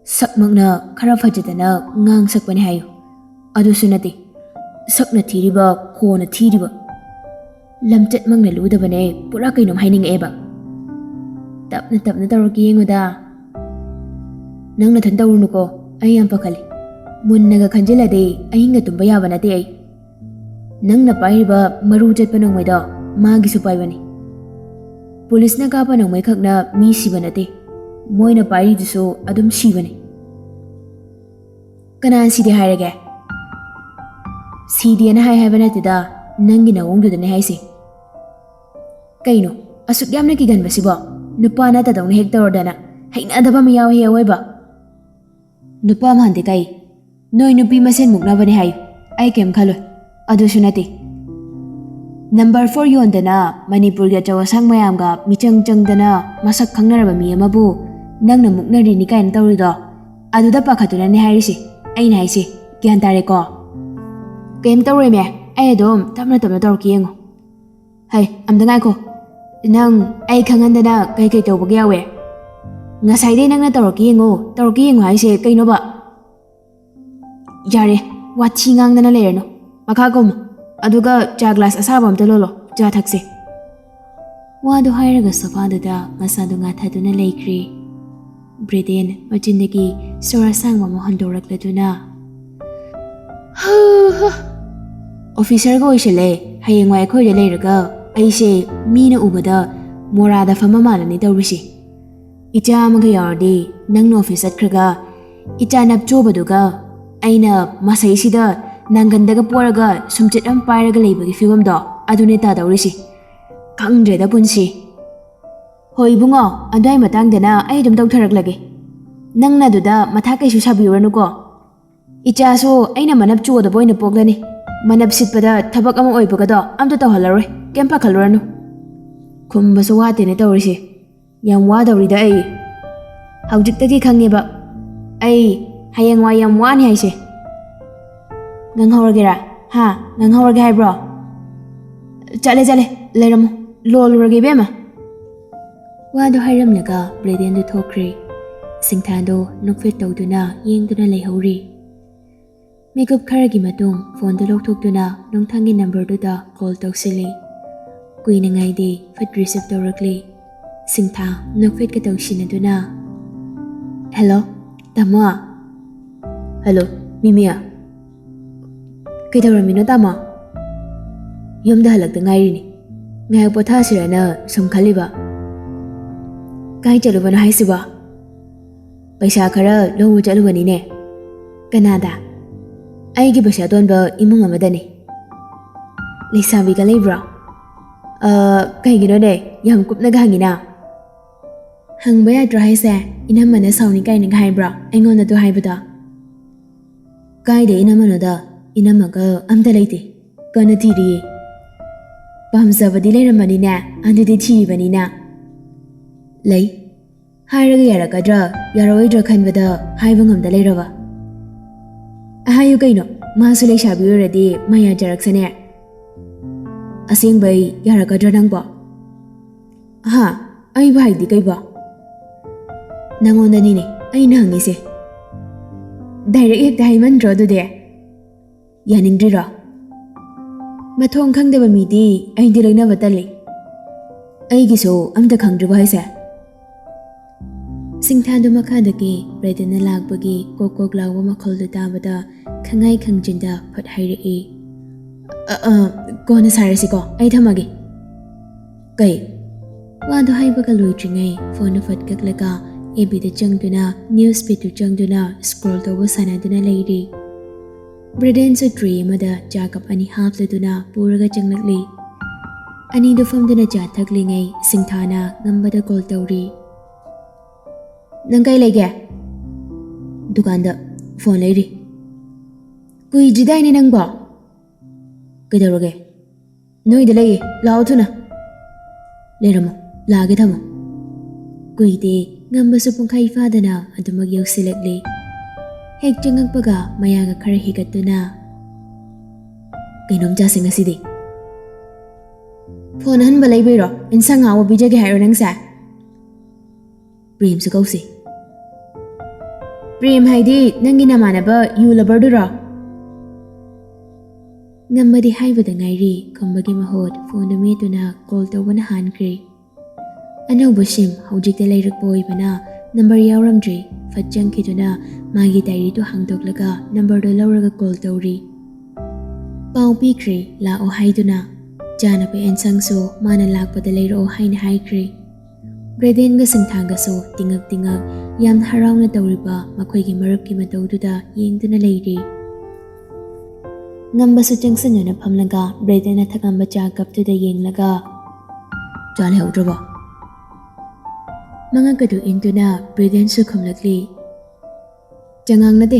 ꯁꯛꯃꯛꯅ ꯈꯔ ꯐꯖꯗꯅ ꯉꯥꯡ ꯁꯛꯄꯅꯦ ꯍꯥꯏꯌꯨ꯫ ꯑꯗꯨꯁꯨ ꯅꯠꯇꯦ, ꯁꯛꯅ ꯊꯤꯔꯤꯕ, ꯈꯣꯟꯅ ꯊꯤꯔꯤꯕ꯫ ꯂꯝꯆꯠꯃꯛꯅ ꯂꯨꯗꯕꯅꯦ, ꯄꯨꯔꯥ ꯀꯩꯅꯣꯝ ꯍꯥꯏꯅꯤꯡꯉꯛꯑꯦꯕ꯫ ꯇꯞꯅ ꯇꯞꯅ ꯇꯧꯔꯛꯀꯦ ꯌꯦꯡꯉꯨꯗ꯫ ꯅꯪ ꯅꯊꯟ ꯇꯧꯔꯨꯅꯨꯀꯣ, ꯑꯩ ꯌꯥꯝ ꯄꯥꯈꯠꯂꯤ꯫ ꯃꯨꯟꯅꯒ ꯈꯟꯖꯤꯜꯂꯗꯤ ꯑꯍꯤꯡꯒ ꯇꯨꯝꯕ ꯌꯥꯕ ꯅꯠꯇꯦ ꯑꯩ꯫ ꯅꯪꯅ ꯄꯥꯏꯔꯤꯕ ꯃꯔꯨ ꯆꯠꯄ ꯅꯣꯡꯃꯩꯗꯣ ꯃꯥꯒꯤꯁꯨ ꯄꯥꯏꯕꯅꯤ꯫ ꯄꯨꯂꯤꯁꯅ ꯀꯥꯞꯄ ꯅꯣꯡꯃꯩ ꯈꯛꯅ ꯃꯤ ꯁꯤꯕ ꯅꯠꯇꯦ, ꯃꯣꯏꯅ ꯄꯥꯏꯔꯤꯗꯨꯁꯨ ꯑꯗꯨꯝ ꯁꯤꯕꯅꯤ꯫ ꯀꯅꯥꯅ ꯁꯤꯗꯦ ꯍꯥꯏꯔꯒꯦ? ꯁꯤꯗꯦꯅ ꯍꯥꯏ ꯍꯥꯏꯕ ꯅꯠꯇꯦꯗ, ꯅꯪꯒꯤ ꯅꯑꯣꯡꯗꯨꯗꯅꯦ ꯍꯥꯏꯁꯦ꯫ ꯀꯩꯅꯣ ꯑꯁꯨꯛ ꯌꯥꯝꯅ ꯀꯤꯒꯟꯕꯁꯤꯕꯣ? ꯅꯨꯄꯥ ꯅꯠꯇꯗꯧꯅ ꯍꯦꯛ ꯇꯧꯔꯗꯅ꯫ ꯍꯩꯅꯗꯕ ꯑꯃ ꯌꯥꯎꯋꯦ ꯑꯋꯣꯏꯕ꯫ ꯅꯨꯄꯥ ꯃꯥꯟꯗꯦ ꯀꯩ? ꯅꯣꯏ ꯅꯨꯄꯤ ꯃꯁꯦꯟ ꯃꯨꯛꯅꯕꯅꯦ ꯍꯥꯏꯌꯨ, ꯑꯩ ꯀꯩꯝ ꯈꯜꯂꯣꯏ꯫ ꯑꯗꯨꯁꯨ ꯅꯠꯇꯦ, ꯅꯝꯕꯔ ꯐꯣꯔ ꯌꯣꯟꯗꯅ ꯃꯅꯤꯄꯨꯔꯒꯤ ꯑꯆꯧ ꯑꯁꯥꯡ ꯃꯌꯥꯝꯒ ꯃꯤꯆꯪ ꯆꯪꯗꯅ ꯃꯁꯛ ꯈꯪꯅꯔꯕ ꯃꯤ ꯑꯃꯕꯨ ꯅꯪꯅ ꯃꯨꯛꯅꯔꯤꯅꯤ ꯀꯥꯏꯅ ꯇꯧꯔꯤꯗꯣ, ꯑꯗꯨꯗ ꯄꯥꯈꯠꯇꯨꯅꯅꯦ ꯍꯥꯏꯔꯤꯁꯦ꯫ ꯑꯩꯅ ꯍꯥꯏꯁꯦ ꯒ꯭ꯌꯥꯟ ꯇꯥꯔꯦꯀꯣ? ꯀꯩꯝ ꯇꯧꯔꯣꯏꯃꯦ, ꯑꯩ ꯑꯗꯨꯝ ꯇꯞꯅ ꯇꯞꯅ ꯇꯧꯔꯛꯀꯦ ꯌꯦꯡꯉꯣ꯫ ꯍꯩ, ꯑꯝꯇ ꯉꯥꯏꯈꯣ꯫ ꯅꯪ ꯑꯩ ꯈꯪꯍꯟꯗꯅ ꯀꯩ ꯀꯩ ꯇꯧꯕꯒ ꯌꯥꯎꯋꯦ? ꯉꯁꯥꯏꯗꯩ ꯅꯪꯅ ꯇꯧꯔꯛꯀꯦ ꯌꯦꯡꯉꯣ, ꯇꯧꯔꯛꯀꯦ ꯌꯦꯡꯉꯣ ꯍꯥꯏꯁꯦ ꯀꯩꯅꯣꯕ? ꯌꯥꯔꯦ, ꯋꯥꯊꯤ ꯉꯥꯡꯗꯅ ꯂꯩꯔꯅꯨ꯫ ꯃꯈꯥ ꯀꯨꯝꯃꯨ, ꯑꯗꯨꯒ ꯆꯥ ꯒ꯭ꯂꯥꯁ ꯑꯁꯥꯕ ꯑꯝꯇ ꯂꯣꯜꯂꯣ, ꯆꯥ ꯊꯛꯁꯦ꯫ ꯋꯥꯗꯨ ꯍꯥꯏꯔꯒ ꯁꯣꯐꯥꯗꯨꯗ ꯃꯁꯥꯗꯨ ꯉꯥꯊꯗꯨꯅ ꯂꯩꯈ꯭ꯔꯦ꯫ ꯕ꯭ꯔꯦꯗꯦꯟ ꯃꯆꯤꯟꯗꯒꯤ ꯁꯣꯔ ꯑꯁꯥꯡꯕ ꯑꯃ ꯍꯣꯟꯗꯣꯔꯛꯂꯗꯨꯅ, "ꯍꯥ, ꯍꯥ, ꯑꯣꯐꯤꯁꯔꯒ ꯑꯣꯏꯁꯜꯂꯦ꯫ ꯍꯌꯦꯡꯋꯥꯏ ꯑꯩꯈꯣꯏꯗ ꯂꯩꯔꯒ ꯑꯩꯁꯦ ꯃꯤꯅ ꯎꯕꯗ ꯃꯣꯔꯥꯗ ꯐꯝꯕ ꯃꯥꯜꯂꯅꯤ ꯇꯧꯔꯤꯁꯦ꯫ ꯏꯆꯥ ꯑꯃꯒ ꯌꯥꯎꯔꯗꯤ ꯅꯪꯅ ꯑꯣꯐꯤꯁ ꯆꯠꯈ꯭ꯔꯒ ꯏꯆꯥ ꯅꯞꯆꯣꯕꯗꯨꯒ ꯑꯩꯅ ꯃꯁꯩꯁꯤꯗ ꯅꯪꯒꯟꯗꯒ ꯄꯣꯔꯒ ꯁꯨꯝꯆꯤꯠ ꯑꯃ ꯄꯥꯏꯔꯒ ꯂꯩꯕꯒꯤ ꯐꯤꯕꯝꯗꯣ ꯑꯗꯨꯅꯦ ꯇꯥꯗꯧꯔꯤꯁꯤ꯫ ꯈꯪꯗ꯭ꯔꯦꯗ ꯄꯨꯟꯁꯤ꯫ ꯍꯣꯏ ꯏꯕꯨꯡꯉꯣ, ꯑꯗꯨꯋꯥꯏ ꯃꯇꯥꯡꯗꯅ ꯑꯩ ꯑꯗꯨꯝ ꯇꯧꯊꯔꯛꯂꯒꯦ꯫ ꯅꯪꯅ ꯑꯗꯨꯗ ꯃꯊꯥ ꯀꯩꯁꯨ ꯁꯥꯕꯤꯔꯨꯔꯅꯨꯀꯣ꯫ ꯏꯆꯥꯁꯨ ꯑꯩꯅ ꯃꯅꯞ ꯆꯣꯗꯕ ꯑꯣꯏꯅ ꯄꯣꯛꯂꯅꯤ꯫ ꯃꯅꯞ ꯁꯤꯠꯄꯗ ꯊꯕꯛ ꯑꯃ ꯑꯣꯏꯕꯒꯗꯣ ꯑꯝꯇ ꯇꯧꯍꯜꯂꯔꯣꯏ꯫ ꯀꯩꯝ ꯄꯥꯈꯠꯂꯨꯔꯅꯨ꯫ ꯈꯨꯝꯕꯁꯨ ꯋꯥꯠꯇꯦꯅꯦ ꯇꯧꯔꯤꯁꯦ꯫ ꯌꯥꯝ ꯋꯥꯗꯧꯔꯤꯗ ꯑꯩ꯫ ꯍꯧꯖꯤꯛꯇꯒꯤ ꯈꯪꯉꯦꯕ꯫ ꯑꯩ ꯍꯌꯦꯡꯋꯥꯏ ꯌꯥꯝ ꯋꯥꯅꯤ ꯍꯥꯏꯁꯦ꯫ ꯉꯥꯡꯍꯧꯔꯒꯦꯔꯥ? ꯍꯥ? ꯉꯥꯡꯍꯧꯔꯒꯦ ꯍꯥꯏꯕ꯭ꯔꯣ? ꯆꯠꯂꯦ, ꯆꯠꯂꯦ꯫ ꯂꯩꯔꯝꯃꯣ꯫ ꯂꯣꯜꯂꯨꯔꯒꯦ ꯏꯕꯦꯝꯃ꯫ ꯋꯥꯗꯣ ꯍꯥꯏꯔꯝꯂꯒ ꯕ꯭ꯔꯦꯗꯦꯟꯗꯨ ꯊꯣꯛꯈ꯭ꯔꯦ꯫ ꯁꯤꯡꯊꯥꯗꯣ ꯅꯣꯛꯐꯦꯠ ꯇꯧꯗꯨꯅ ꯌꯦꯡꯗꯨꯅ ꯂꯩꯍꯧꯔꯤ꯫ ꯃꯤꯀꯨꯞ ꯈꯔꯒꯤ ꯃꯇꯨꯡ ꯐꯣꯟꯗꯨ ꯂꯧꯊꯣꯛꯇꯨꯅ ꯅꯨꯡꯊꯪꯒꯤ ꯅꯝꯕꯔꯗꯨꯗ ꯀꯣꯜ ꯇꯧꯁꯤꯜꯂꯤ꯫ ꯀꯨꯏꯅ ꯉꯥꯏꯗꯦ, ꯐꯠ ꯔꯤꯁꯤꯞ ꯇꯧꯔꯛꯂꯤ꯫ ꯁꯤꯡꯊꯥ ꯅꯣꯛꯐꯦꯠꯀ ꯇꯧꯁꯤꯟꯅꯗꯨꯅ, "ꯍꯦꯜꯂꯣ, ꯇꯥꯃꯣ?" "ꯍꯦꯜꯂꯣ, ꯃꯤꯃꯤ꯫ ꯀꯩꯗꯧꯔꯝꯃꯤꯅꯣ, ꯇꯥꯃꯣ?" "ꯌꯨꯝꯗ ꯍꯜꯂꯛꯇ ꯉꯥꯏꯔꯤꯅꯤ꯫ ꯉꯥꯏꯍꯥꯛ ꯄꯣꯊꯥꯁꯤꯔꯅ ꯁꯨꯝ ꯈꯜꯂꯤꯕ꯫" "ꯀꯥꯏ ꯆꯠꯂꯨꯕꯅꯣ ꯍꯥꯏꯁꯤꯕꯣ?" "ꯄꯩꯁꯥ ꯈꯔ ꯂꯧꯕ ꯆꯠꯂꯨꯕꯅꯤꯅꯦ꯫" "ꯀꯅꯥꯗ?" "ꯑꯩꯒꯤ ꯄꯩꯁꯥ ꯇꯣꯟꯕ ꯏꯃꯨꯡ ꯑꯃꯗꯅꯤ꯫" "ꯂꯩꯁꯥꯕꯤꯒ ꯂꯩꯕ꯭ꯔꯣ?" "ꯑ, ꯀꯩꯒꯤꯅꯣꯅꯦ, ꯌꯥꯝ ꯀꯨꯞꯅꯒ ꯍꯪꯉꯤꯅ?" "ꯍꯪꯕ ꯌꯥꯗ꯭ꯔꯣ ꯍꯥꯏꯁꯦ? ꯏꯅꯝꯃꯅ ꯁꯥꯎꯅꯤ ꯀꯥꯏꯅꯒ ꯍꯥꯏꯕ꯭ꯔꯣ ꯑꯩꯉꯣꯟꯗ ꯑꯗꯨ ꯍꯥꯏꯕꯗꯣ?" "ꯀꯥꯏꯗ ꯏꯅꯝꯃꯅꯣꯗ? ꯏꯅꯝꯃꯒ ꯑꯝꯇ ꯂꯩꯇꯦ꯫ ꯀꯟꯅ ꯊꯤꯔꯤꯌꯦ꯫" "ꯄꯥꯝꯖꯕꯗꯤ ꯂꯩꯔꯝꯃꯅꯤꯅꯦ, ꯑꯗꯨꯗꯤ ꯊꯤꯔꯤꯕꯅꯤꯅ꯫" "ꯂꯩ꯫ ꯍꯥꯏꯔꯒ ꯌꯥꯔꯛꯀꯗ꯭ꯔꯥ ꯌꯥꯔꯛꯑꯣꯏꯗ꯭ꯔꯥ ꯈꯟꯕꯗ ꯍꯥꯏꯕ ꯉꯝꯗ ꯂꯩꯔꯕ꯫" "ꯍꯥꯏꯌꯨ ꯀꯩꯅꯣ, ꯃꯥꯁꯨ ꯂꯩꯁꯥꯕꯤ ꯑꯣꯏꯔꯗꯤ ꯃꯥ ꯌꯥꯖꯔꯛꯁꯅꯦ꯫" "ꯑꯁꯦꯡꯕꯩ ꯌꯥꯔꯛꯀꯗ꯭ꯔꯥ ꯅꯪꯕꯣ?" "ꯍꯥ? ꯑꯩꯕꯨ ꯍꯥꯏꯗꯤ ꯀꯩꯕꯣ?" "ꯅꯪꯉꯣꯟꯗꯅꯤꯅꯦ ꯑꯩꯅ ꯍꯪꯉꯤꯁꯦ꯫ ꯗꯥꯏꯔꯦꯛ ꯍꯦꯛꯇ ꯍꯥꯏꯃꯟꯗ꯭ꯔꯣ ꯑꯗꯨꯗꯤ?" "ꯌꯥꯅꯤꯡꯗ꯭ꯔꯤꯔꯣ?" "ꯃꯊꯣꯡ ꯈꯪꯗꯕ ꯃꯤꯗꯤ ꯑꯩꯗꯤ ꯂꯣꯏꯅꯕ ꯇꯜꯂꯤ꯫ ꯑꯩꯒꯤꯁꯨ ꯑꯝꯇ ꯈꯪꯗ꯭ꯔꯤꯕꯣ ꯍꯥꯏꯁꯦ?" ꯁꯤꯡꯊꯥꯗꯨ ꯃꯈꯥꯗꯒꯤ ꯕ꯭ꯔꯦꯗꯟꯅ ꯂꯥꯛꯄꯒꯤ ꯀꯣꯛ ꯀꯣꯛ ꯂꯥꯎꯕ ꯃꯈꯣꯜꯗꯨ ꯇꯥꯕꯗ ꯈꯪꯉꯥꯏ ꯈꯪꯖꯤꯟꯗ ꯐꯠ ꯍꯥꯏꯔꯛꯏ, "ꯑ, ꯑ, ꯀꯣꯟꯅ ꯁꯥꯔꯁꯤꯀꯣ, ꯑꯩ ꯊꯝꯃꯒꯦ꯫" "ꯀꯩ?" ꯋꯥꯗꯣ ꯍꯥꯏꯕꯒ ꯂꯣꯏꯗ꯭ꯔꯤꯉꯩ ꯐꯣꯟꯗꯣ ꯐꯠ ꯀꯛꯂꯒ ꯑꯦꯐ ꯕꯤꯗ ꯆꯪꯗꯨꯅ, ꯅ꯭ꯌꯨꯁ ꯐꯤꯗꯇꯨ ꯆꯪꯗꯨꯅ ꯁ꯭ꯀ꯭ꯔꯣꯜ ꯇꯧꯕ ꯁꯥꯟꯅꯗꯨꯅ ꯂꯩꯔꯤ꯫ ꯕ꯭ꯔꯦꯗꯦꯟꯁꯨ ꯇ꯭ꯔꯦ ꯑꯃꯗ ꯆꯥ ꯀꯞ ꯑꯅꯤ ꯍꯥꯞꯂꯗꯨꯅ ꯄꯨꯔꯒ ꯆꯪꯂꯛꯂꯤ꯫ ꯑꯅꯤꯗꯨ ꯐꯝꯗꯨꯅ ꯆꯥ ꯊꯛꯂꯤꯉꯩ ꯁꯤꯡꯊꯥꯅ ꯉꯝꯕꯗ ꯀꯣꯜ ꯇꯧꯔꯤ꯫ "ꯅꯪ ꯀꯥꯏ ꯂꯩꯒꯦ?" "ꯗꯨꯀꯥꯟꯗ ꯐꯣꯟ ꯂꯩꯔꯤ꯫" "ꯀꯨꯏꯗ꯭ꯔꯤꯗꯥꯏꯅꯦ ꯅꯪꯕꯣ?" "ꯀꯩꯗꯧꯔꯒꯦ?" "ꯅꯣꯏꯗ ꯂꯩꯌꯦ, ꯂꯥꯛꯑꯣ ꯊꯨꯅ꯫" "ꯂꯩꯔꯝꯃꯣ, ꯂꯥꯛꯑꯒꯦ, ꯊꯝꯃꯣ꯫" ꯀꯨꯏꯗꯦ, ꯉꯝꯕꯁꯨ ꯄꯨꯡꯈꯥꯏ ꯐꯥꯗꯅ ꯑꯗꯨꯃꯛ ꯌꯧꯁꯤꯜꯂꯛꯂꯦ꯫ ꯍꯦꯛ ꯆꯪꯉꯛꯄꯒ ꯃꯌꯥꯒ ꯈꯔ ꯍꯤꯒꯠꯇꯨꯅ, "ꯀꯩꯅꯣꯝ ꯆꯥꯁꯦ ꯉꯁꯤꯗꯤ꯫" "ꯐꯣꯟ ꯑꯍꯟꯕ ꯂꯩꯕꯩꯔꯣ? ꯏꯟꯁꯥꯡ ꯑꯍꯥꯎꯕ ꯄꯤꯖꯒꯦ ꯍꯥꯏꯔꯣ ꯅꯪꯁꯦ?" "ꯄ꯭ꯔꯦꯝꯁꯨ ꯀꯧꯁꯦ꯫" "ꯄ꯭ꯔꯦꯝ ꯍꯥꯏꯗꯤ ꯅꯪꯒꯤ ꯅꯃꯥꯟꯅꯕ ꯌꯨ ꯂꯕꯔꯗꯨꯔꯣ?" ꯉꯝꯕꯗꯤ ꯍꯥꯏꯕꯗ ꯉꯥꯏꯔꯤ ꯈꯨꯝꯕꯒꯤ ꯃꯍꯨꯠ ꯐꯣꯟꯗꯨ ꯃꯦꯠꯇꯨꯅ ꯀꯣꯜ ꯇꯧꯕꯅ ꯍꯥꯟꯈ꯭ꯔꯦ꯫ ꯑꯅꯧꯕ ꯁꯤꯝ ꯍꯧꯖꯤꯛꯇ ꯂꯩꯔꯛꯄ ꯑꯣꯏꯕꯅ ꯅꯝꯕꯔ ꯌꯥꯎꯔꯝꯗ꯭ꯔꯦ꯫ ꯐꯠ ꯆꯪꯈꯤꯗꯨꯅ ꯃꯥꯒꯤ ꯗꯥꯏꯔꯤꯗꯨ ꯍꯥꯡꯗꯣꯛꯂꯒ ꯅꯝꯕꯔꯗꯨ ꯂꯧꯔꯒ ꯀꯣꯜ ꯇꯧꯔꯤ꯫ ꯄꯥꯎ ꯄꯤꯈ꯭ꯔꯦ ꯂꯥꯛꯑꯣ ꯍꯥꯏꯗꯨꯅ꯫ ꯆꯥꯅꯕ ꯑꯦꯟꯁꯥꯡꯁꯨ ꯃꯥꯅ ꯂꯥꯛꯄꯗ ꯂꯩꯔꯛꯑꯣ ꯍꯥꯏꯅ ꯍꯥꯏꯈ꯭ꯔꯦ꯫ ꯕ꯭ꯔꯦꯗꯦꯟꯒ ꯁꯤꯡꯊꯥꯒꯁꯨ ꯇꯤꯉꯛ ꯇꯤꯉꯛ ꯌꯥꯝ ꯍꯔꯥꯎꯅ ꯇꯧꯔꯤꯕ ꯃꯈꯣꯏꯒꯤ ꯃꯔꯨꯞꯀꯤ ꯃꯇꯧꯗꯨꯗ ꯌꯦꯡꯗꯨꯅ ꯂꯩꯔꯤ꯫ ꯉꯝꯕꯁꯨ ꯆꯪꯁꯤꯟꯗꯨꯅ ꯐꯝꯂꯒ ꯕ꯭ꯔꯦꯗꯦꯟꯅ ꯊꯛꯂꯝꯕ ꯆꯥ ꯀꯞꯇꯨꯗ ꯌꯦꯡꯂꯒ, "ꯆꯥ ꯂꯩꯍꯧꯗ꯭ꯔꯕꯣ?" ꯃꯉꯛꯀꯗꯨ ꯏꯟꯗꯨꯅ ꯕ꯭ꯔꯦꯗꯦꯟꯁꯨ ꯈꯨꯝꯂꯛꯂꯤ꯫ "ꯆꯉꯥꯡ ꯅꯠꯇꯦ,